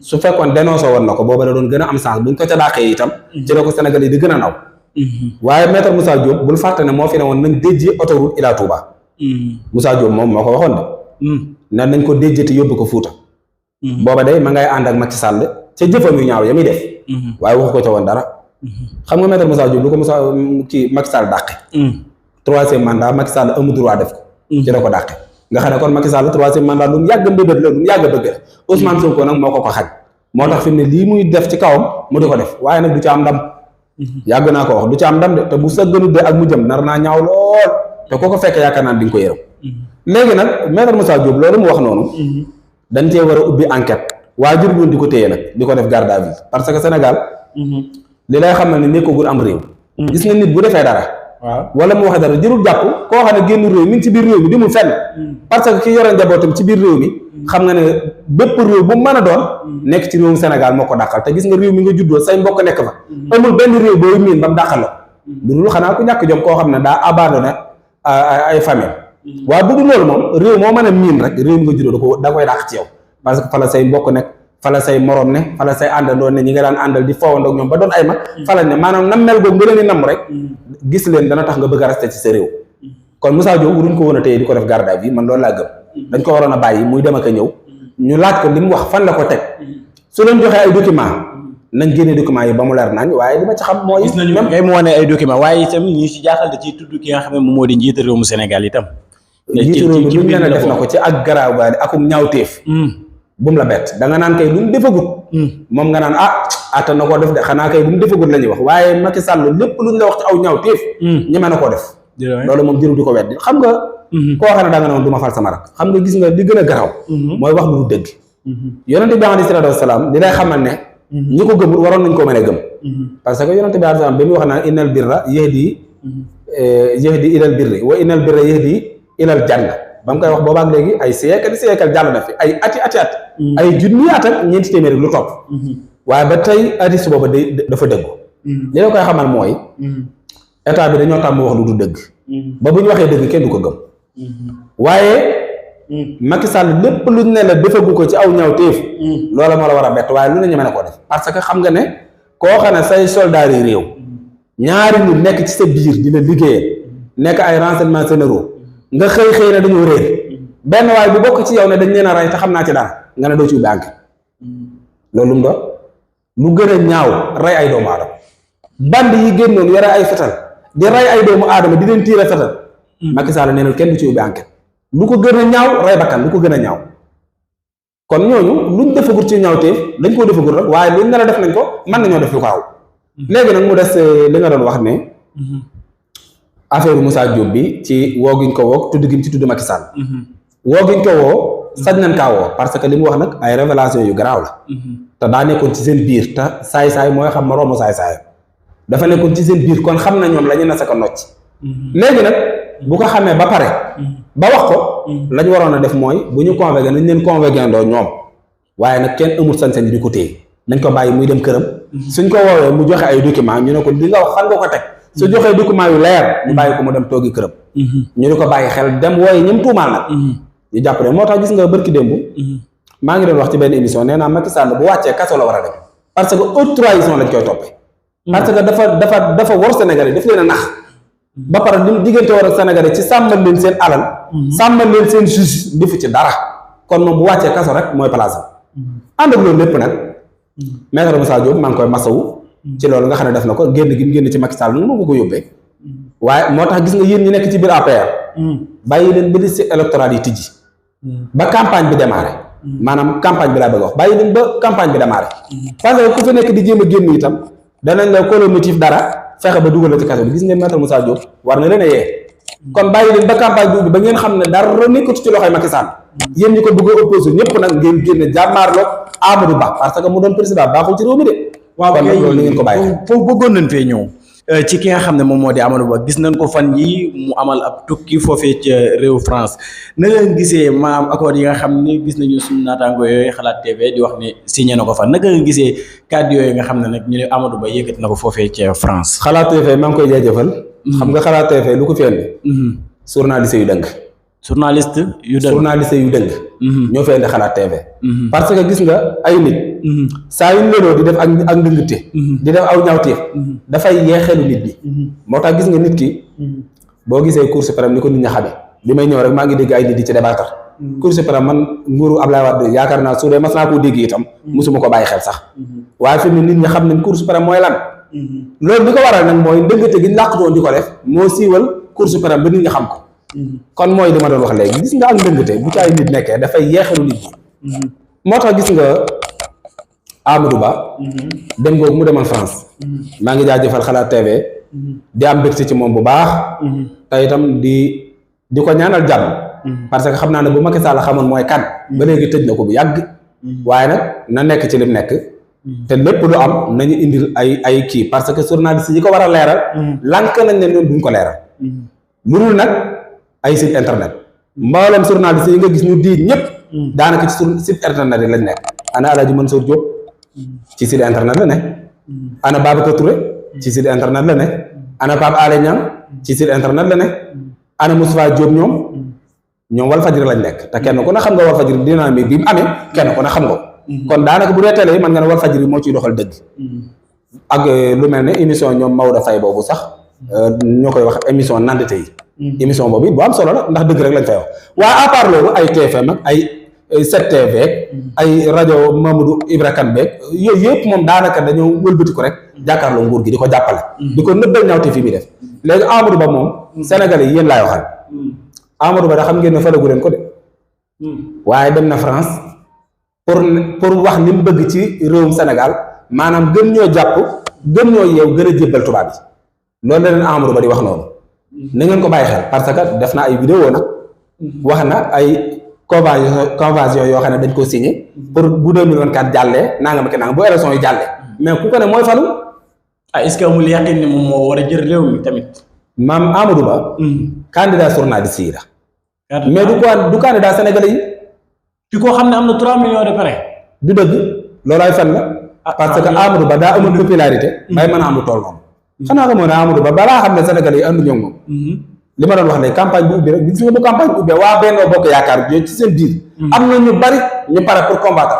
su fekkoon dénoncé woon na ko booba da doon gën a am chance buñ ko ca dàqee itam ci la ko Sénégal yi di gën a naw waaye maître Moussa Diop bul fàtte ne moo fi ne woon nañ déjji autoroute Ila Touba Moussa Diop moom moo ko waxoon de ne nañ ko déjjati yóbbu ko Fuuta booba day ma ngay ànd ak Macky Sall ca jëfam yu ñaaw ya muy def waaye waxu ko ca woon dara. xam nga maître Moussa Diop lu ko kii Macky Sall dàqe. troisième mandat Macky Sall amul droit def ko. ci la ko dàqe nga xam ne kon Macky Sall troisième mandat lu mu yàgg mbébét la lu mu yàgg bëgg la Ousmane Sonko nag moo ko xañ moo tax fi mu ne lii muy def ci kawam mu di ko def waaye nag du ci am ndam. yàgg naa ko wax du ci am ndam de te bu sa gënu de ak mu jëm nar naa ñaaw lool te koo ko fekkee yaakaar naa di nga ko yërëm. léegi nag maître Moussa Diop loolu mu wax noonu. dañ cee war a ubbi enquête waajur bi di ko téye nag di ko def garde à vue parce que Sénégal. li lay xam ne nekkagul am réew. gis nga nit bu defee dara. waaw wala mu waxee dara jërul jàpp koo xam ne génn réew mi ngi ci biir réew mi demul fenn. parce que ki yore njabootam ci biir réew mi. xam nga ne bépp réew bu mu mën a doon. nekk ci réewum Sénégal moo ko dàqal te gis nga réew mi nga juddoo say mbokk nekk fa. amul benn réew booy miin ba mu dàqal la. lu dul xanaa ku ñàkk jom koo xam ne daa abandonné ay famille. waaye bu dul loolu moom réew moo mën a miin rek réew mi nga juddoo da koy dàq ci yow parce que fa la say mbokk nekk. fala say morom ne fala say àndandoo ne ñi nga daan àndal di foowandoog ñoom ba doon ay mag fala ne maanaam nam mel googu nga leen di namm rek gis leen dana tax nga bëgg a resté ci sa réew kon Moussa Diop waruñ ko woon a téye di ko def garde à vue man loolu laa gëm dañ ko waroon a bàyyi muy dem ak a ñëw ñu laaj ko li mu wax fan la ko teg su leen joxee ay document nañ génne document yi ba mu leer nañ waaye li ma ci xam mooy gis nañu ngay mu wane ay document waaye itam ñi ci jaaxal da ciy tudd ki nga xam ne moom moo di njiitu réew mu Sénégal itam njiitu réew mi lu ñu leen def na ko ci ak garaaw gaadi akum ñaawteef bu mu la bett da nga naan kay lu mu defagut moom nga naan attan na koo def de xanaa kay lu mu defagut la ñuy wax waaye Macky Sall lépp lu ñu la wax ci aw ñaaw téef ñeme na koo def loolu moom jëru di ko weddi xam nga koo xam ne da nga ne woon du ma fal sama rak xam nga gis nga li gën a garaw mooy wax lu du dëgg yonente bi alayhi salaatu wasalaam li lay xamal ne ñi ko gëmul waroon nañ koo mën a gëm parce que yonente bi alayhi salaam ba muy wax naan innal birra yahdi ilal birri wa innal birra yahdi ilal janna ba mu koy wax boobaak léegi ay siècle jàll na fi ay ati at ay junni at ak ñeenti téeméer lu topp waaye ba tey addis booba dafa dëggu li la koy xamal mooy état bi dañoo tàmm wax lu du dëgg ba bu ñu waxee dëgg kenn du ko gëm waaye Macky Sall lépp luñ ne la defagu ko ci aw ñaaw téef loola moo la war a bett waaye lu ne ñeme na koo def parce que xam nga ne koo xam ne say soldats yi réew ñaari nit nekk ci sa biir di la liggéeyal nekk ay renseignements généraux nga xëy ne dañoo réer benn waaye bu bokk ci yow ne dañ leen a rey te xam naa ci dara nga ne doo ci ubbi enquête loolu mu doon lu gën a ñaaw rey ay doomu aadama band yi génnoon yore ay fetal di rey ay doomu aadama di leen tiire fetal Macky Sall nee na kenn du ci ubbi enquête lu ko gën a ñaaw rey bakkan lu ko gën a ñaaw kon ñooñu luñ defagut ci ñaaw teef dañ koo defagut rek waaye luñ ne la def nañ ko mën nañoo def lu ko aw léegi nag mu des li nga doon wax ne affaire Moussa Diop bi ci woo giñ ko woo tudd giñ ci tudd Macky Sall woo giñ ko woo sañ nañ kaa woo parce que li mu wax nag ay révélation yu garaaw la te daa nekkoon ci seen biir te saay-saay mooy xam moroomu saay-saay dafa nekkoon ci seen biir kon xam na ñoom la ñu na sa ko nocc léegi nag bu ko xamee ba pare ba wax ko la ñu waroon a def mooy bu ñu convoqué nañ leen convoqué ndoo ñoom waaye nag kenn amul sañ-sañ di ko téye nañ ko bàyyi muy dem këram suñ ko woowee mu joxe ay document ñu ne ko li nga wax fan nga ko teg su joxee document yu leer ñu bàyyi ko mu dem toogi këram ñu di ko bàyyi xel dem wooye ñëm tuumaal nag ñu jàpp ne moo tax gis nga bërki démb maa ngi doon wax ci benn émission nee naa Macky Sall bu wàccee kaso la war a dem parce que haute trahison lañ koy toppee parce que dafa war Sénégalais daf leen a nax ba pare li mu diggante war ak Sénégalais ci sàmmal leen seen alal sàmmal leen seen justice defu ci dara kon moom bu wàccee kaso rek mooy place ànd ak loolu lépp nag Maître Moussa Diop maa ngi koy masawu ci loolu nga xam ne def na ko génn gi mu génn ci Macky Sall nu moo ko yóbbee waaye moo tax gis nga yéen ñi nekk ci biir APR bàyyi leen ba liste électorale yi tijji ba campagne bi démarré maanaam campagne bi laa bëgg wax bàyyi leen ba campagne bi démarré parce que ku fi nekk di jéem a génn itam danañ la colomotif dara fexe ba dugal la ci kaso bi gis ngeen Maître Moussa Diop war na leen a yee kon bàyyi leen ba campagne bi ubbi ba ngeen xam ne dara nekkatu ci loxoy Macky Sall yéen ñi ko bëgg a opposé ñëpp nag ngeen génne jàmmaarloo Amadou Ba parce que mu doon président baaxul ci réew mi de waaw kon nag loolu ni ngeen ko bàyyi foofu bëggoon nañ fee ñëw ci ki nga xam ne moom moo di Amadou Ba gis nañ ko fan yi mu amal ab tukki foofee ca réew France na nga gisee maam accord yi nga xam ne gis nañu suñu naataango yooyu Xalaat TV di wax ne signé na ko fan naka nga gisee kàddu yooyu nga xam ne nag ñu ne Amadou Ba yëkkati na ko foofee ca France. Xalaat TV maa ngi koy jaajëfal xam nga Xalaat TV lu ko fi indi journaliste yu dëng journaliste yu dëng ñoo fi indi Xalaat TV parce que gis nga ay nit saa yu lëloo di def ak ndëngte di def aw ñaawteef dafay yeexelu nit bi moo tax gis nga nit ki boo gisee Cour suprême ni ko nit ña xamee bi may ñëw rek maa ngi dégg ay nit di ci débattre Cour suprême man nguuru Abdoulaye Wade yaakaar naa su dee mas naa koo dégg itam musuma ko bàyyi xel sax waaye fi mu ne nit ñi xam nañ Cour suprême mooy lan loolu li ko waral nag mooy ndëngate gi ñu làqatoon di ko def moo siiwal Cour suprême ba nit ñi xam ko kon mooy li ma doon wax léegi gis nga ak ndëngate bu ci ay nit nekkee dafay yeexalu nit ñi moo tax gis nga Amadou Ba dem googu mu demal France maa ngi jaajëfal Xalaat TV di am mbégte ci moom bu baax te itam di ko ñaanal jàmm parce que xam naa ne bu Macky Sall xamoon mooy kan ba léegi tëj na ko bu yàgg waaye nag na nekk ci lim nekk te lépp lu am nañu indil ay kii parce que journaliste yi ko war a leeral lànk nañ ne ñoom duñ ko leeral lu dul nag ay site internet mboolem journaliste yi nga gis ñu di ñëpp daanaka ci site internet yi lañ nekk ana Alaaji Mansour Diop ci site internet la ne ana Babacar Touré ci site internet la ne ana Pape Alé Niang ci site internet la ne ana Moustapha Diop ñoom Walfadjri lañ nekk te kenn ku ne xam nga Walfadjri dynamique bi mu amee kenn ku ne xam nga kon daanaka bu dee télé yi mën nga ne Walfadjri moo ciy doxal dëgg ak lu mel ne émission ñoom Maodo Faye boobu sax ñoo koy wax émission nandite yi émission boobu it bu am solo la ndax dëgg rek lañ fay wax waaye à part loolu ay TFM ak ay 7TV ay rajo Mamadou Ibra Kane beeg yooyu yëpp moom daanaka dañoo wëlbati ko rek jàkkaarloo nguur gi di ko jàppale di ko nëbbal ñaawte fi muy def léegi Amadou Ba moom Sénégalais yi yéen laay waxal Amadou Ba da xam ngeen ne falagu leen ko de waaye dem na France pour wax li mu bëgg ci réewum Sénégal maanaam gën ñoo jàpp gën ñoo yeew gën a jébbal tubaab yi loolu la leen Amadou Ba di wax noonu na ngeen ko bàyyi xel parce que def na ay vidéo nag wax na ay convention yoo xam ne dañ ko signé pour bu 2024 jàllee nangam ak nangam bu élection yi jàllee mais ku ko ne mooy falu est-ce que amul yaqin ne moom moo war a jël réew mi tamit maam Amadou Ba candidat journaliste yi la mais du candidat sénégalais yi fi koo xam ne am na 3 millions de pare du dëgg loolaay fen la parce que Amadou Ba daa amul popularité bay mën a am lu toll moom xanaa nga moo ne Amadou Ba balaa xam ne sénégalais yi ànduñu ak moom li ma doon wax ne campagne bu ubbi rek gis nga bu campagne bu ubbee waa Benno Bokk Yaakaar ci seen biir am na ñu bari ñu pare pour combattre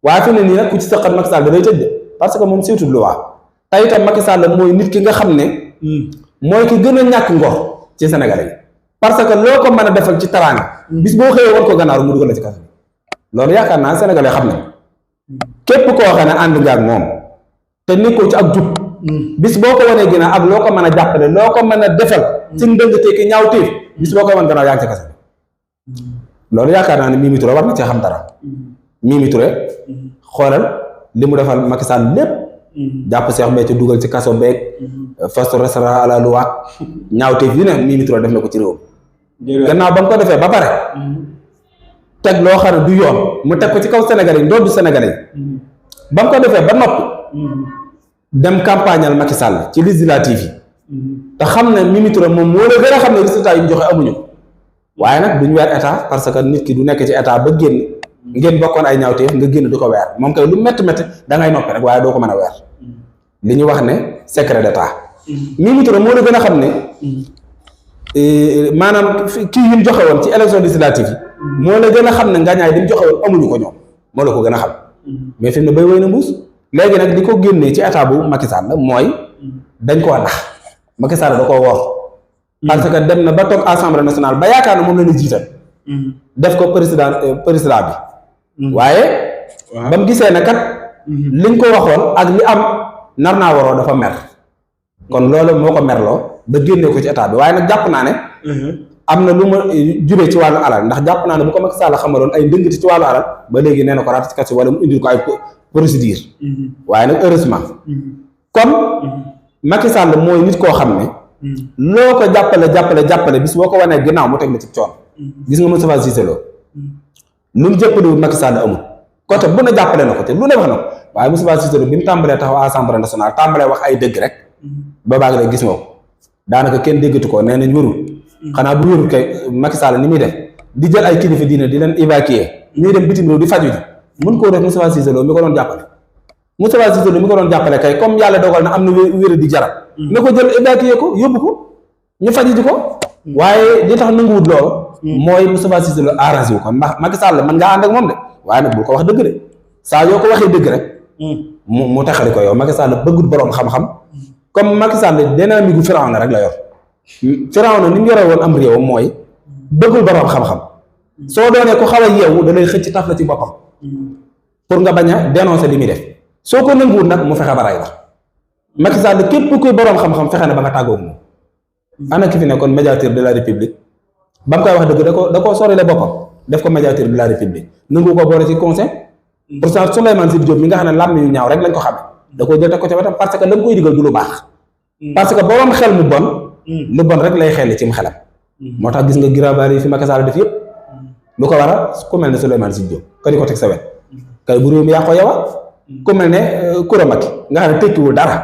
waaye fi ne nii nag ku ci sëqat Macky Sall da day tëj de parce que moom surtout lu waa tey itam Macky Sall mooy nit ki nga xam ne mooy ki gën a ñàkk ngor ci sénégalais yi parce que loo ko mën a defal ci taraanga bis boo xëyee woon ko gannaaw mu dugal la ci kaso loolu yaakaar naa sénégalais xam nañ képp koo xam ne ànd nga ak moom te nekkoo ci ak jub bis boo ko wanee ginnaaw ak loo ko mën a jàppale loo ko mën a defal ci ndëngte ki ñaaw téef bis boo ko wan gannaaw yaa ngi ci kaso loolu yaakaar naa ne Mimi Touré war na cee xam dara Mimi Touré xoolal li mu defal Macky Sall lépp jàpp Cheikh Béthio ci dugal ci kaso beeg first restaurant à la loi ñaaw téef yi ne Mimi Touré def na ko ci réew gannaaw ba mu ko defee ba pare teg loo xam ne du yoon mu teg ko ci kaw Sénégalais yi ndoddu Sénégalais yi ba mu ko defee ba noppi dem campagnal Macky Sall ci législative yi te xam ne Mimi Touré moom moo la gën a xam ne résultat yi ñu joxe amuñu waaye nag duñu weer état parce que nit ki du nekk ci état ba génn ngeen bokkoon ay ñaawteef nga génn du ko weer moom kay lu métti da ngay noppi rek waaye doo ko mën a weer li ñu wax ne secret d'état Mimi Touré moo la gën a xam ne maanaam kii yi ñu joxe woon ci élection législative yi moo la gën a xam ne ngañaay bi ñu joxe woon amuñu ko ñoom moo la ko gën a xam mais fi mu ne bay woy na mbuus léegi nag di ko génnee ci état bu Macky Sall mooy dañ koo nax Macky Sall da koo wor parce que dem na ba toog assemblée nationale ba yaakaar ne moom la ñu jiital def ko président bi waaye ba mu gisee ne kat liñ ko waxoon ak li am nar naa waroo dafa mer kon loolu moo ko merloo ba génnee ko ci état bi waaye nag jàpp naa ne am na lu ma juree ci wàllu alal ndax jàpp naa ne bu ko Macky Sall xamaloon ay ndëngati ci wàllu alal ba léegi nee na ko ratification wala mu indil ko ay procédure waaye nag heureusement kon Macky Sall mooy nit koo xam ne loo ko jàppale bis boo ko wanee ginnaaw mu teg la ci coon gis nga Moustapha Cissé Lo lu mu jëppaliwul Macky Sall amul côté bu ne jàppale na ko te lu ne wax na ko waaye Moustapha Cissé Lo bi mu tàmbalee taxaw assemblée nationale tàmbalee wax ay dëgg rek ba baag rek gis nga ko daanaka kenn déggatu ko nee nañ wérul xanaa bu wérul kay Macky Sall ni muy def di jël ay kilifa diine di leen évacuer ñuy dem bitim réew di faju ji mën koo def Moustapha Cissé Lo mi ko doon jàppale Moustapha Cissé Lo mi ko doon jàppale kay comme yàlla dogal na am na wér di jarab na ko jël évacuer ko yóbbu ko ñu faji ji ko waaye li tax nanguwut loolu mooy Moustapha Cissé Lo arrangé wu ko ndax Macky Sall mën ngaa ànd ak moom de waaye nag bul ko wax dëgg de saa yoo ko waxee dëgg rek mu taxali ko yow Macky Sall bëggut boroom xam-xam comme Macky Sall dynamique gu Firawna rek la yor Firawna ni mu yore woon am réewam mooy bëggul boroom xam-xam soo doonee ko xaw a yeewu da lay xëcc taf la ci boppam pour nga bañ a dénoncer li muy def soo ko nanguwul nag mu fexe ba ray la Macky Sall képp kuy boroom xam-xam fexe na ba nga tàggoog moom ana ki fi nekkoon médiateur de la république ba mu koy wax dëgg da koo sorile boppam def ko médiateur de la république nangu ko boole ci conseil pourtant Souleymane Sy Diop mi nga xam ne làmm yu ñaaw rek lañ ko xamee da koo jël teg ko ca wetam parce que la nga koy digal du lu baax parce que boroom xel mu bon lu bon rek lay xel ci mu xelam moo tax gis nga girabaar yi fi Macky Sall def yëpp lu ko waral ku mel ne Souleymane Sy Diop ka di ko teg sa wet kay bu réew mi yaa ko yow ku mel ne Koura Macky nga xam ne tekkiwul dara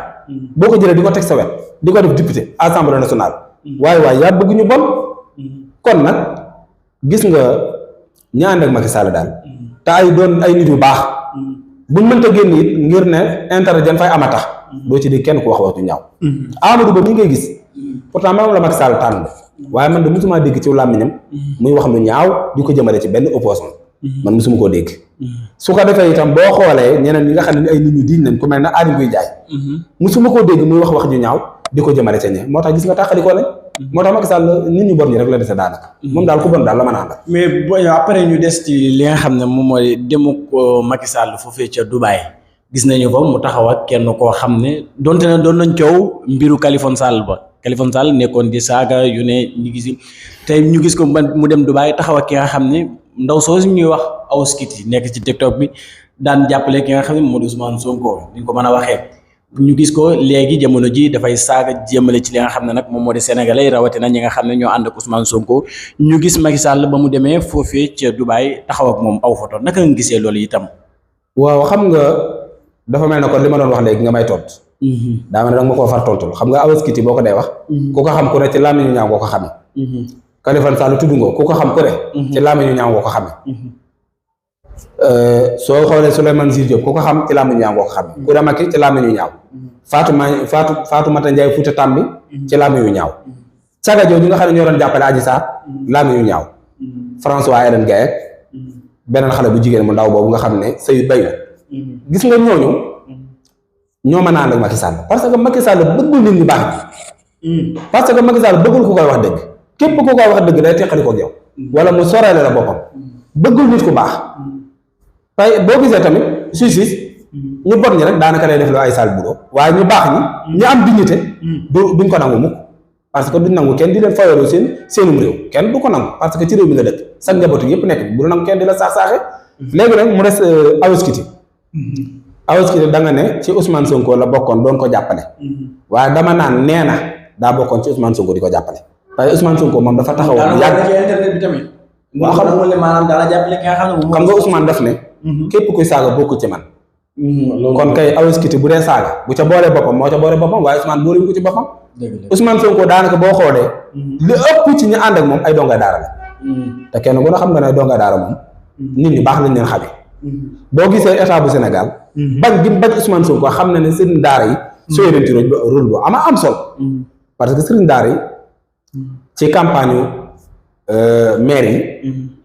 boo ko jëlee di ko teg sa wet di ko def député assemblée nationale waaye yaa bëgg ñu bon kon nag gis nga ñaan ak Macky Sall daal te ay doon ay nit yu baax buñ mënta génn it ngir ne intérêt jan fay ama tax doo ci di kenn ku wax waxtu ñaaw Amadou Ba mi ngay gis pourtant moom la Macky Sall tànn waaye man de musuma dégg ci làmmiñam muy wax lu ñaaw di ko jëmale ci benn opposant man musuma koo dégg su ko defee itam boo xoolee ñeneen ñi nga xam ne ay nit ñu diñ nañ ku mel ne Aly Ngouille Ndiaye musuma koo dégg muy wax ju ñaaw di ko jëmale ca ñe moo tax gis nga tàqali ko lañ moo tax Macky Sall nit ñu bon ñi rek la dese daanaka moom daal ku bon daal la mën a àndal mais boo après ñu des ci li nga xam ne moom mooy demu ko Macky Sall foofee ca Dubaï gis nañu ko mu taxaw ak kenn koo xam ne donte ne doon nañ coow mbiru Khaliphone Sall ba Khaliphone Sall nekkoon di saaga yu ne ñu gis tey ñu gis ko mu dem Dubaï taxaw ak ki nga xam ne ndaw soosu ñuy wax Awa Skiti nekk ci TikTok bi daan jàppale ki nga xam ne moo di Ousmane Sonko ni ñu ko mën a waxee ñu gis ko léegi jamono ji dafay saaga jéemale ci li nga xam ne nag moom moo di sénégalais rawatina ñi nga xam ne ñoo ànd ak Ousmane Sonko ñu gis Macky Sall ba mu demee foofee ca Dubaï taxaw ak moom aw photo naka nga gisee loolu itam. waaw xam nga dafa mel ne kon li ma doon wax léegi nga may tontu. daa mel ne danga ma koo far tontul xam nga Awa Skiti boo ko dee wax. ku ko xam ku ne ci làmmiñu ñaaw ngoo ko xamee. Khaliphone Sall tudd nga ku ko xam ku ne. ci làmmiñu ñaaw ngoo ko xamee. soo xoolee Souleymane Sy Diop ku ko xam ci làmmiñu ñaaw ngoo ko xamee. Koura Macky ci làmmiñu ñaaw. Fatoumata Ndiaye Fouta Tambi ci làmmiñu ñaaw. Saga jooju nga xam ne ñoo doon jàppale Adji Sarr làmmiñu ñaaw. François Hélène Gaye beneen xale bu jigéen mu ndaw boobu nga xam ne sëy bay na gis nga ñooñu ñoo mën a ànd ak Macky Sall parce que Macky Sall bëggul nit ñu baax parce que Macky Sall bëggul ku koy wax dëgg képp ku koy wax dëgg day teqali ko yow wala mu soreele la boppam bëggul nit ku baax tey boo gisee tamit justice ñu bon ñi rek daanaka lay def lu ay sale boulot waaye ñu baax ñi ñu am dignité duñ ko nangu mukk parce que duñ nangu kenn di leen fayaloo seenum réew kenn du ko nangu parce que ci réew mi nga dëkk sa njabootu yëpp nekk bu nangu kenn di la saax-saaxe léegi nag mu des Awa Skiti Awa Skiti da nga ne ci Ousmane Sonko la bokkoon doon ko jàppale waaye dama naan nee na daa bokkoon ci Ousmane Sonko di ko jàppale waaye Ousmane Sonko moom dafa taxaw yàgg ci internet bi tamit moo xam ne maanaam daala jàppale ki nga xam ne xam nga Ousmane daf ne képp kuy saaga bokku ci man kon kay Awa Skiti bu dee saaga bu ca boolee boppam moo ca boolee boppam waaye Ousmane boole ko ci boppam Ousmane Sonko daanaka boo xoolee li ëpp ci ñi ànd ak moom ay donga daara la te kenn ku ne xam nga ne donga daara moom nit ñi baax lañ leen xamee boo gisee état bu Sénégal bañ gi bañ Ousmane Sonko xam na ne sëriñ daara yi sooy nañ ci rôle bu ama am solo parce que sëriñ daara yi ci campagne maire yi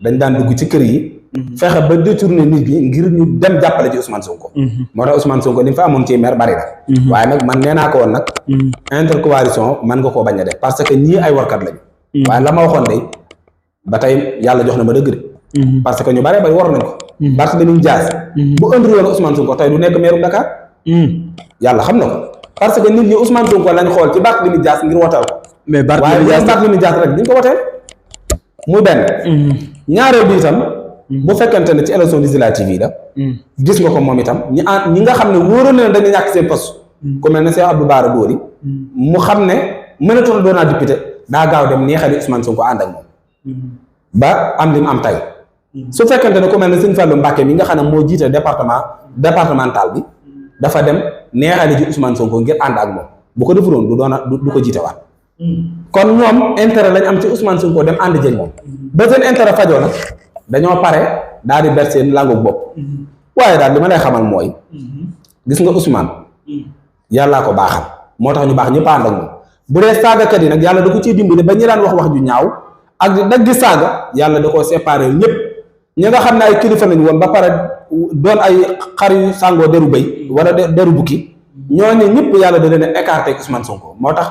dañ daan dugg ci kër yi fexe ba détourner nit ñi ngir ñu dem jàppale ci Ousmane Sonko moo tax Ousmane Sonko li mu fa amoon ci maire bari na waaye nag man nee naa ko woon nag intercoalition man nga koo bañ a def parce que ñii ay warkat lañu waaye la ma waxoon de ba tey yàlla jox na ma dëgg de parce que ñu bare bari war nañ ko Barthélémy Dias bu indi woon Ousmane Sonko tey du nekk maire Dakar yàlla xam na ko parce que nit ñi Ousmane Sonko lañ xool ci Barthélémy Dias ngir woteel ko mais waaye Barthélémy Dias rek diñ ko woteel muy benn ñaareel bi itam bu fekkente ne ci élection législative yi la gis nga ko moom itam ñi nga xam ne wóoroon na dañuy ñàkk seen poste ku mel ne Cheikh Abdou Bara Dolly mu xam ne mënatoon doonaa député daa gaaw dem neexali Ousmane Sonko ànd ak moom ba am li mu am tey su fekkente ne ku mel ne Sëñ Fallou Mbacké mi nga xam ne moo jiite départemental bi dafa dem neexali ji Ousmane Sonko ngir ànd ak moom bu ko defuloon du ko jiite waat kon ñoom intérêt lañ am ci Ousmane Sonko dem ànd jël moom ba seen intérêt fajoo nag dañoo pare daal di ber seen langu bopp waaye daal li ma lay xamal mooy gis nga Ousmane yàllaa ko baaxal moo tax ñu baax ñëpp ànd ak moom bu dee saagakat yi nag yàlla da ko ciy dimbali ba ñi daan wax ju ñaaw ak dagg saaga yàlla da koo séparé ñëpp ñi nga xam ne ay kilifa lañu woon ba pare doon ay xar yu sàngoo deru bëy wala deru bukki ñooñu ñëpp yàlla da leen a écarté ak Ousmane Sonko moo tax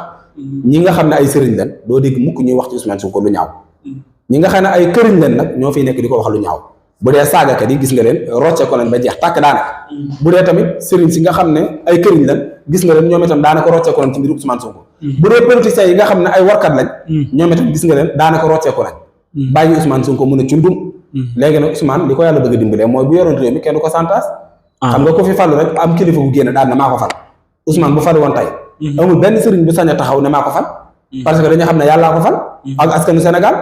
ñi nga xam ne ay sëriñ lañ doo dégg mukk ñuy wax ci Ousmane Sonko lu ñaaw ñi nga xam ne ay këriñ leen nag ñoo fiy nekk di ko wax lu ñaaw bu dee saagakat yi gis nga leen rocce ko nañ ba jeex tàkk daanaka bu dee tamit sëriñ si nga xam ne ay këriñ lañ gis nga leen ñoom itam daanaka rocce ko nañ ci mbiru Ousmane Sonko bu dee politiciens yi nga xam ne ay warkat lañ ñoom itam gis nga leen daanaka rocce ko nañ bàyyi Ousmane Sonko mun a cundum léegi nag Ousmane li ko yàlla bëgg a dimbalee mooy bu yoroon réew mi kenn du ko santaas xam nga ko fi falu rek am kilifa bu génn daan na maa ko fal Ousmane bu falu woon tey amul benn sëriñ bu sañ a taxaw ne maa ko fal parce que dañu xam ne yàllaa ko fal ak askanu Sénégal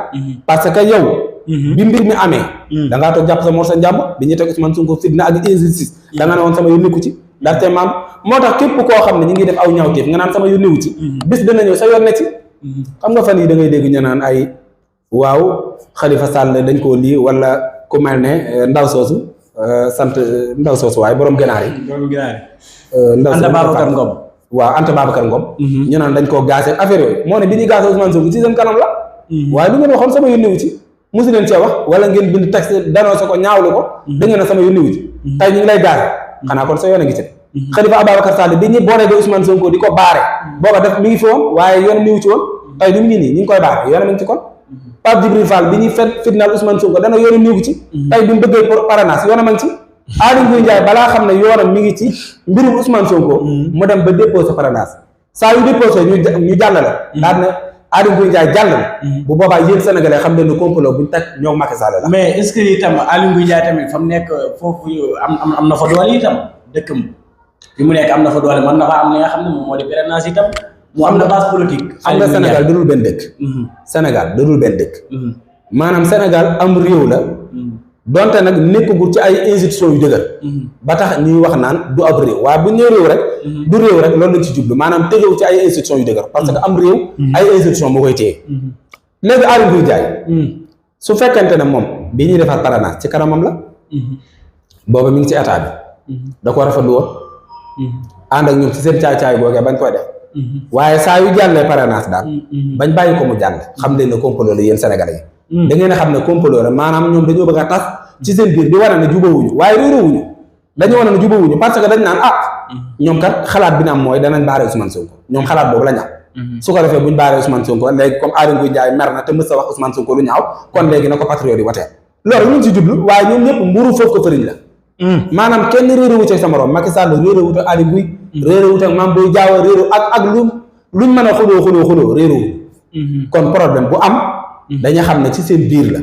parce que yow bi mbir mi amee da ngaa toog jàpp sa mor sa njàmb bi ñuy teg Ousmane Sonko fitna ak injustice da nga ne woon sama yónniku ci ndaxte maam moo tax képp koo xam ne ñi ngi def aw ñaawteef nga naan sama yónniwu ci bis dana ñëw sa yoon ne ci xam nga fan yi da ngay dégg ñu naan ay waaw Khalifa Sall dañ koo lii wala ku mel ne ndaw soosu sant ndaw soosu waaye borom ganaar yi ndaw Anta Babacar Ngom waaw Anta Babacar Ngom ñu naan dañ koo gaase affaire yooyu moo ne bi ñuy gaase Ousmane Sonko ci seen kanam la waaye lu ngeen waxoon sama yónniwu ci musu leen cee wax wala ngeen bind texte danoo sa ko ñaawlu ko da ngeen ne sama yónniwu ci tey ñu ngi lay gaase xanaa kon sa yoon a ngi ci Khalifa Ababacar Sall bi ñuy boole de Ousmane Sonko di ko baare booba def mi ngi fi woon waaye yoon niwu ci woon tey li mu ngi nii ñu ngi koy baare yoon a ngi ci kon Pape Djibril Fall bi ñuy fitnaal Ousmane Sonko dana yoonu niwu ci tey bi mu bëggee parrainage yoon a ma ngi ci Aly Ngouille Ndiaye balaa xam ne yoonam mi ngi ci mbirum Ousmane Sonko mu dem ba déposé parrainage saa yu déposé ñu jàllale daal ne Aly Ngouille Ndiaye jàll na bu boobaa yéen sénégalais xam leen ne complot buñ teg ñoom Macky Sall la mais est-ce que itam Aly Ngouille Ndiaye tamit fa mu nekk foofu am na fa doole itam dëkkam bi mu nekk am na fa doole man na fa am li nga xam ne moom moo di parrainage itam mu am na base politique am nga Sénégal dadul benn dëkk Sénégal dadul benn dëkk maanaam Sénégal am réew la donte nag nekkagul ci ay institutions yu dëgër ba tax ñuy wax naan du ab réew waaye bu ñu réew rek du réew rek loolu lañ ci jublu maanaam tegewu ci ay institutions yu dëgër parce que am réew ay institutions moo koy téye léegi Aly Ngouille Ndiaye su fekkente ne moom bi ñuy defar parrainage ci kanamam la booba mi ngi ci état bi da ko rafetlu woon ànd ak ñoom ci seen caay-caay boogee bañ koy def waaye saa yu jàllee parrainage daal bañ bàyyi ko mu jàll xam leen ne complot la yéen sénégalais yi da ngeen a xam ne complot la maanaam ñoom dañoo bëgg a tas ci seen biir di wane ne jubawuñu waaye réeróowuñu dañu wane ne jubawuñu parce que dañ naan ñoom kat xalaat bi na am mooy danañ baare Ousmane Sonko ñoom xalaat boobu la ñu am su ko defee buñ baaree Ousmane Sonko léegi comme Aly Ngouille Ndiaye mer na te mës a wax Ousmane Sonko lu ñaaw kon léegi na ko patriote yi watee loolu ñu ngi ci jublu waaye ñoom ñëpp mburu foofu ko fëriñ la maanaam kenn réeréwu ci sa morom Macky Sall réeréwu ak Aly Ngouille réeréwu ak Mame Boye Diao réeréwu ak luñ mën a xuloo réeréwu kon problème bu am dañu xam ne ci seen biir la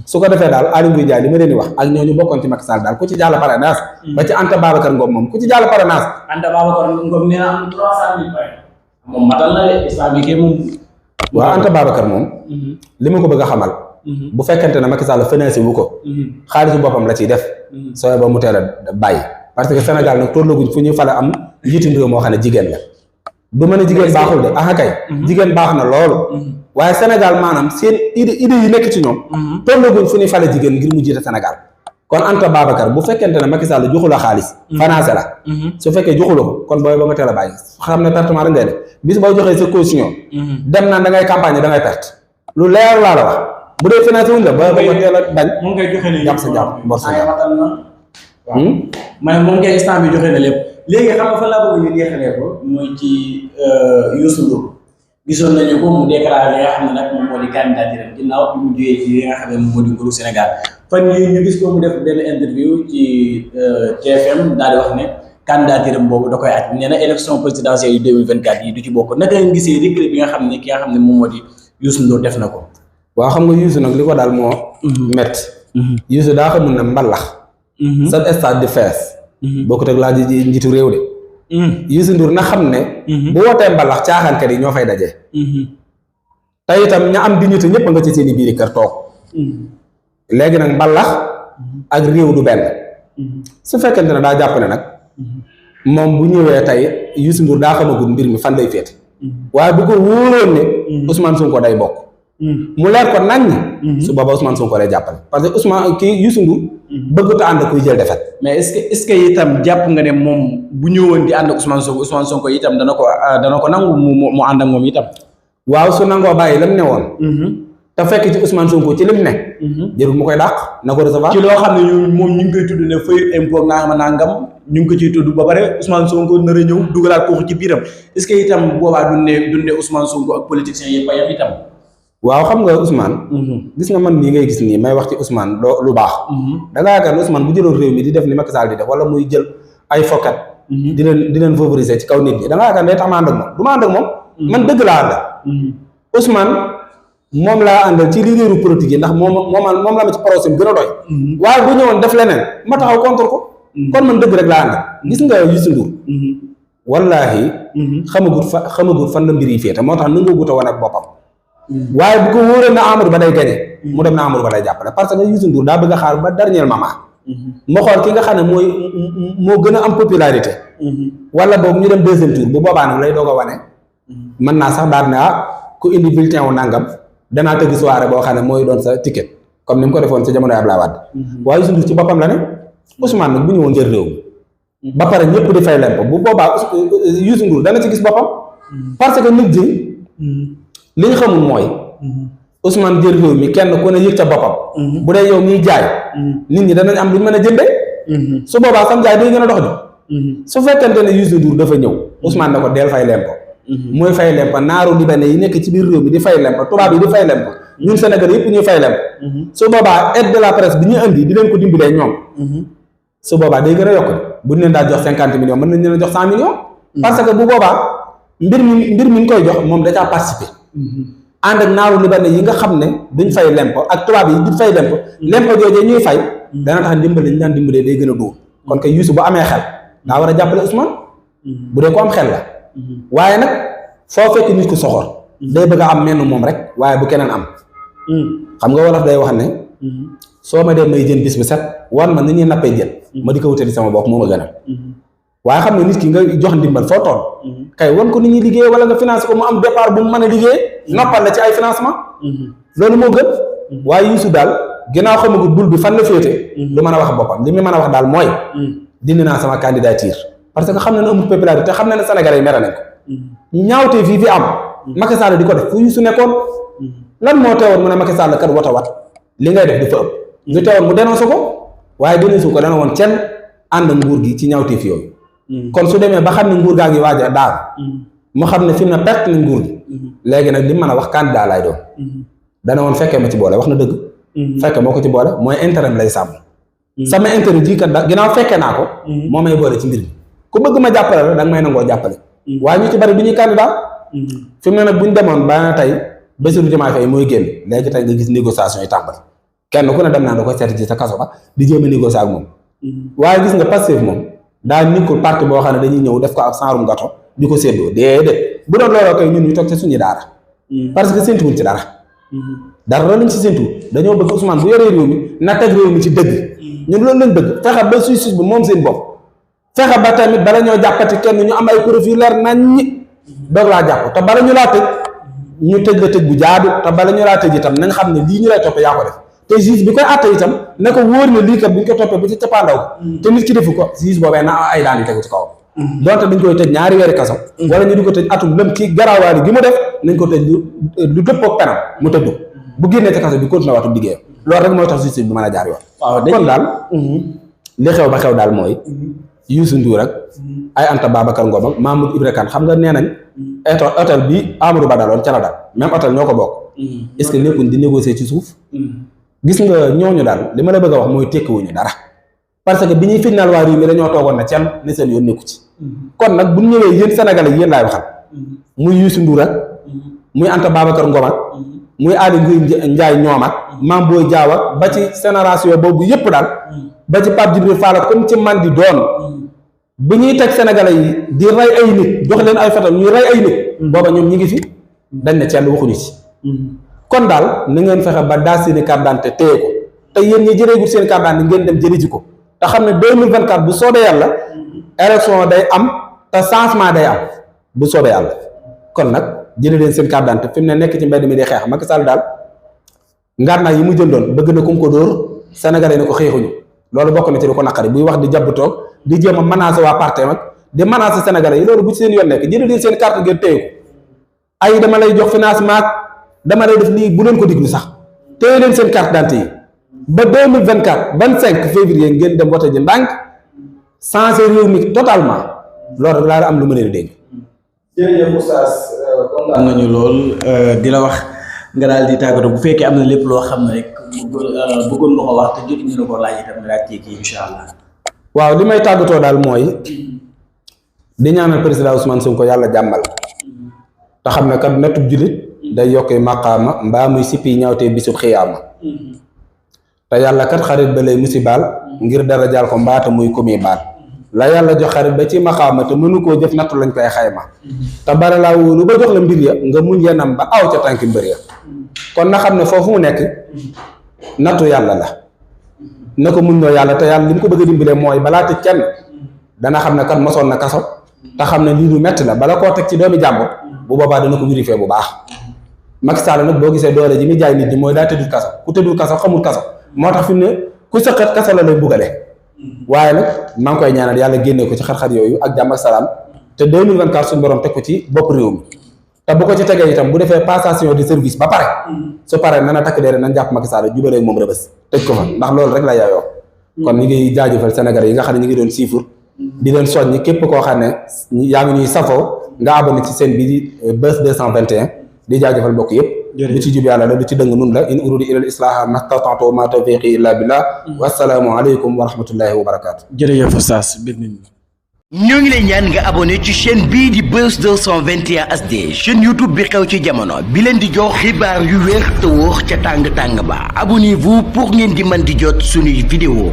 su ko defee daal Aly Ngouille Ndiaye li ma leen di wax ak ñooñu bokkoon ci Macky Sall daal ku ci jàll parrainage ba ci Anta Babacar Ngom moom ku ci jàll parrainage Anta Babacar Ngom nee na am 300 000 moom matal na de islamique moom waaw Anta Babacar moom li ma ko bëgg a xamal bu fekkente ne Macky Sall financé wu ko xaalisu boppam la ciy def sooy ba mu teel a bàyyi parce que Sénégal nag tollaguñ fu ñuy fale am njiitu réew moo xam ne jigéen la du ma ne jigéen baaxul de ah kay jigéen baax na loolu waaye Sénégal maanaam seen idée yi nekk ci ñoom tollaguñ fu ñuy fale jigéen ngir mu jiite Sénégal kon Anta Babacar bu fekkente ne Macky Sall joxu la xaalis financé la su fekkee joxu la ko kon booy ba nga teel a bàyyi xam ne pertement rek ngay def bis boo joxee sa caution dem naan da ngay campagne da ngay perte lu leer laa la wax bu dee financé wuñ la ba nga teel a bañ moom ngay joxe ne jàpp sa jàpp mbor sa jàpp man moom ngay instant bi joxe na lépp léegi xam nga fa laa bëgg ñu jeexalee ko mooy ci Youssou Ndour gisoon nañu ko mu déclaré li nga xam ne nag moom moo di candidature ginnaaw bi mu jógee ci li nga xam ne moom moo di nguuru Sénégal fan yii ñu gis ko mu def benn interview ci TFM daal di wax ne candidature boobu da koy aj nee na élection présidentielle yu 2024 yi du ci bokk naka nga gisee décret bi nga xam ne ki nga xam ne moom moo di Youssou Ndour def na ko. waaw xam nga Youssou nag li ko daal moo métti. Youssou daa xamul ne mbalax. sa stade di fees. bokkut ak laa ji njiitu réew de. Youssou Ndour na xam ne. bu wootee mbalax caaxaankat yi ñoo fay daje. te itam ña am dignité ñëpp nga ci seen i biir kër toog. léegi nag mbalax ak réew du benn. su fekkente ne daa jàpp ne nag. moom bu ñëwee tey Youssou Ndour daa xamagul mbir mi fan lay féete. waaye bu ko wóoroon ne. Ousmane Sonko day bokk. mu leer ko nañ. su booba Ousmane Sonko lay jàppale parce que Ousmane kii Youssou Ndour. bëgg ta ànd kuy jël defet mais est-ce que itam jàpp nga ne moom bu ñëwoon di ànd ak Ousmane Sonko itam dana ko nangu mu ànd ak moom itam. waaw su nangoo bàyyi lam ne woon. te fekk ci Ousmane Sonko ci lim ne. jërul mu koy dàq na ko recevoir. ci loo xam ne moom ñu ngi koy tudd ne feuille impôt nangam ñu ngi ko ciy tudd ba pare Ousmane Sonko nar a ñëw dugalaat kooku ci biiram est-ce que itam boobaa duñ ne Ousmane Sonko ak politiciens yi payam itam. waaw xam nga Ousmane. gis nga man nii ngay gis nii may wax ci Ousmane lu baax. da ngaa yaakaar ne Ousmane bu jëloon réew mi di def ni Macky Sall di def wala muy jël ay fokkat. di leen favoriser ci kaw nit ñi da ngaa yaakaar ne day tax ma ànd ak moom du ma ànd ak moom. man dëgg laa àndal. Ousmane moom laa àndal ci leaderu politique yi ndax moom la ma ci projet bi gën a doy. waaye bu ñëwoon def leneen ma taxaw contre ko. kon man dëgg rek laa àndal. gis nga Youssou Ndour. wallaahi. xamagut fan la mbir yi féete moo tax nanguwut a wane ak boppam. waaye bu ko wóoree na Amadou Ba day gañe mu dem na Amadou Ba day jàppale parce que Youssou Ndour daa bëgg a xaar ba dernier moment. ma xool ki nga xam ne moo gën a am popularité. wala boobu ñu dem deuxième tour bu boobaa nag lay doog a wane. mën naa sax daal ne ku indi bulletin wu nangam danaa tëgg soirée boo xam ne mooy doon sa ticket comme ni mu ko defoon sa jamonoy Abdoulaye Wade. waaye Youssou Ndour ci boppam la ne Ousmane nag bu ñëwoon jël réew mi ba pare ñëpp di fay lempo bu boobaa Youssou Ndour dana ci gis boppam. parce que nit ji li ñu xamul mooy. Ousmane jël réew mi kenn ku ne yëg ca boppam. bu dee yow miy jaay. nit ñi danañ am lu ñu mën a jëndee. su boobaa sam jaay day gën a dox di. su fekkente ne Youssou Ndour dafa ñëw Ousmane na ko deel fay lempo. mooy fay lempo naaru libanais yi nekk ci biir réew mi di fay lempo tubaab yi di fay lempo ñun Sénégal yëpp ñuy fay lempo. su boobaa aide de la presse bi ñu indi di leen ko dimbalee ñoom. su boobaa day gën a yokk bu ñu leen daa jox 50 millions mën nañ leen a jox 100 millions. parce que bu boobaa mbir mi ñu koy jox moom da caa participer. ànd ak naaru libanais yi nga xam ne duñ fay lempo ak tubaab yi duñ fay lempo joojee ñuy fay dana tax ndimbal ñu daan dimbalee day gën a dóor kon kay Youssou bu amee xel daa war a jàppale Ousmane bu dee ko am xel la waaye nag foo fekk nit ku soxor day bëgg a am menn moom rek waaye bu keneen am xam nga wolof day wax ne soo ma dee may jën bis bu set wan ma ni ñuy nappee jën ma di ko wutali sama bopp moo ma gënal waaye xam ne nit ki nga jox ndimbal foo toll kay wan ko ni ñuy liggéey wala nga financé ko mu am départ bu mu mën a liggéey noppal la ci ay financement loolu moo gën waaye Youssou daal ginnaaw xamagut bul bi fan la féete du mën a wax boppam li mu mën a wax daal mooy dindi naa sama candidature parce que xam na ne amul popularité te xam na ne Sénégalais yi mere nañ ko ñaawtee fii fi am Macky Sall di ko def fu Youssou nekkoon lan moo teewoon mu ne Macky Sall kat wat li ngay def dafa ëpp lu teewoon mu dénoncé ko waaye dénoncé ko dana woon kenn ànd nguur gi ci ñaawtee fi yooyu kon su demee ba xam ne nguur gaa ngi waaj a daal mu xam ne fi mu ne perte na nguur gi léegi nag li mën a wax candidat lay doon dana woon fekkee ma ci boole wax na dëgg fekke moo ko ci boole mooy intérêt lay sàmm sama intérêt ji kat da ginnaaw fekkee naa ko moo may boole ci mbir mi ku bëgg ma jàppale la da nga may nangoo jàppale waaye ñu ci bari du ñuy candidat fi mu ne nag bu ñu demoon ba na tey Bassirou Diomaye Faye mooy génn léegi tey nga gis négociation yi tàmbali kenn ku ne dem naa da koy seeti ci sa kaso ba di jéem a négocier ak moom waaye gis nga Pastef moom daa nekkul parti boo xam ne dañuy ñëw def ko ab saarum gato di ko séddoo déedéet bu doon looloo koy ñun ñu toog ci suñu daara parce que séntuwuñ ci dara lañ ci séntu dañoo bëgg Ousmane bu yoree réew mi na teg réew mi ci dëgg ñun loolu lañ bëgg fexe ba justice bi moom seen bopp fexe ba tamit bala ñoo jàppati kenn ñu am ay profil leer nañ doog laa jàpp te bala ñu laa tëj ñu tëj la tëj bu jaadu te bala ñu laa tëj itam nañ xam ne lii ñu lay toppee yaa ko def te juge bi koy àtte itam ne ko wóor na lii kat bu ñu ko toppee ba ci cappaandaw te nit ki defu ko juge boobee na ay daan yu tegu ci kawam donte dañ koy tëj ñaari weeri kaso wala ñu di ko tëj atum lëm kii garaawaali gi mu def nañ ko tëj lu dëppoo penam mu tëdd bu génnee ci kaso bi continué waatum liggéeyam loolu rek mooy tax justice bi mën a jaar yoon kon daal li xew ba xew daal mooy Youssou Ndour ak ay Anta Babacar Ngom ak Mamoud Ibra Kane xam nga nee nañ hôtel bi Amadou Ba daloon ca la dal même hôtel ñoo ko bokk est-ce que nekkuñ di négocier ci suuf gis nga ñooñu daal li ma la bëgg a wax mooy tekkiwuñu dara parce que bi ñuy fitnaal waa réew mi dañoo toogoon na cel ne seen yoon nekku ci kon nag bu ñu ñëwee yéen Sénégalais yéen laay waxal muy Youssou Ndour ak muy Anta Babacar Ngom ak muy Aly Ngouille Ndiaye ñoom ak Mame Boye Diao ak ba ci génération boobu yëpp daal ba ci Pape Djibril Fall comme ci man di doon bi ñuy teg Sénégalais yi di rey ay nit jox leen ay fetal ñuy rey ay nit booba ñoom ñi ngi fi dañ ne cell waxuñu ci kon daal na ngeen fexe ba daal seeni carte d'identité téye ko te yéen ñi jëreegul seen carte d'identité ngeen dem jëli ji ko te xam ne 2024 bu soobee yàlla élection day am te changement day am bu soobee yàlla kon nag jëlee leen seen carte d'identité fi mu ne nekk ci mbedd mi di xeex Macky Sall daal ngànnaay yi mu jëndoon bëgg na kum ko dóor Sénégalais ne ko xeexuñu loolu bokk na ci lu ko naqari buy wax di jàpp toog di jéem a menacer waa parti mag di menacer Sénégalais yi loolu bu ci seen yoon nekk jëlee leen seen carte ngeen téye ko ay dama lay jox financement dama lay def lii bu leen ko diglu sax téye leen seen carte d'identité yi ba 2024 25 février ngeen dem wote ji ndànk changer réew mi totalement loolu rek laa am lu ma leen dégg. jërëjëf oustaz kontaan nañu lool di la wax nga daal di tàggatoo bu fekkee am na lépp loo xam ne rek bëggoon nga ko wax te jotuñu la ko laaj itam nga daal kii incha allah. waaw li may tàggatoo daal mooy di ñaanal président Ousmane Sonko yàlla jàmmal te xam ne kat natub jullit day yokkee maqaama mbaa muy sippi ñaawtee bisub xiyaama te yàlla kat xarit ba lay musibaal ngir dara jaal ko mbaata muy kumi baal la yàlla jox xarit ba ci maqaama te mënu koo jëf nattu lañ koy xayma te bala laa wóolu ba jox la mbir ya nga muñ yenam ba aw ca tànki mbër ya kon na xam ne foofu mu nekk nattu yàlla la na ko muñ noo yàlla te yàlla li mu ko bëgg a dimbale mooy balaa tëj kenn dana xam ne kat mosoon na kaso te xam ne lii lu metti la bala koo teg ci doomi jàmbur bu boobaa dana ko vérifier bu baax Macky Sall nag boo gisee doole ji muy jaay nit ñi mooy daa tëddul kaso ku tëddul kaso xamul kaso moo tax fi mu ne ku sëqat kaso la lay bugale waaye nag maa ngi koy ñaanal yàlla génne ko ci xar-xar yooyu ak jàmm ak salaam te 2024 suñu borom teg ko ci bopp réew mi te bu ko ci tegee itam bu defee passation de service ba pare su pare nana takk deere nañ jàpp Macky Sall jubalee moom rëbës tëj ko fa ndax loolu rek la yaayoo kon ñi ngi jaajëfal Sénégalais yi nga xam ne ñi ngi doon siifur di leen soññi képp koo xam ne yaa ngi ñuy safoo nga abonné ci seen bi di Buzz 221 di jaajëfal mbokk yëpp lu ci jub yàlla la lu ci dëng nun la in uridi ilal islaha mastata'tu ma tawfiqi illa billah wassalaamu aleykum wa rahmatullahi wa barakatuh jërëjëf Oustaz bir nañ ñoo ngi lay ñaan nga abonné ci chaîne bii di Buzz 221 HD chaîne YouTube bi xew ci jamono bi leen di jox xibaar yu wér te wóor ca tàng tàng ba abonnez-vous pour ngeen di mën di jot suñuy vidéo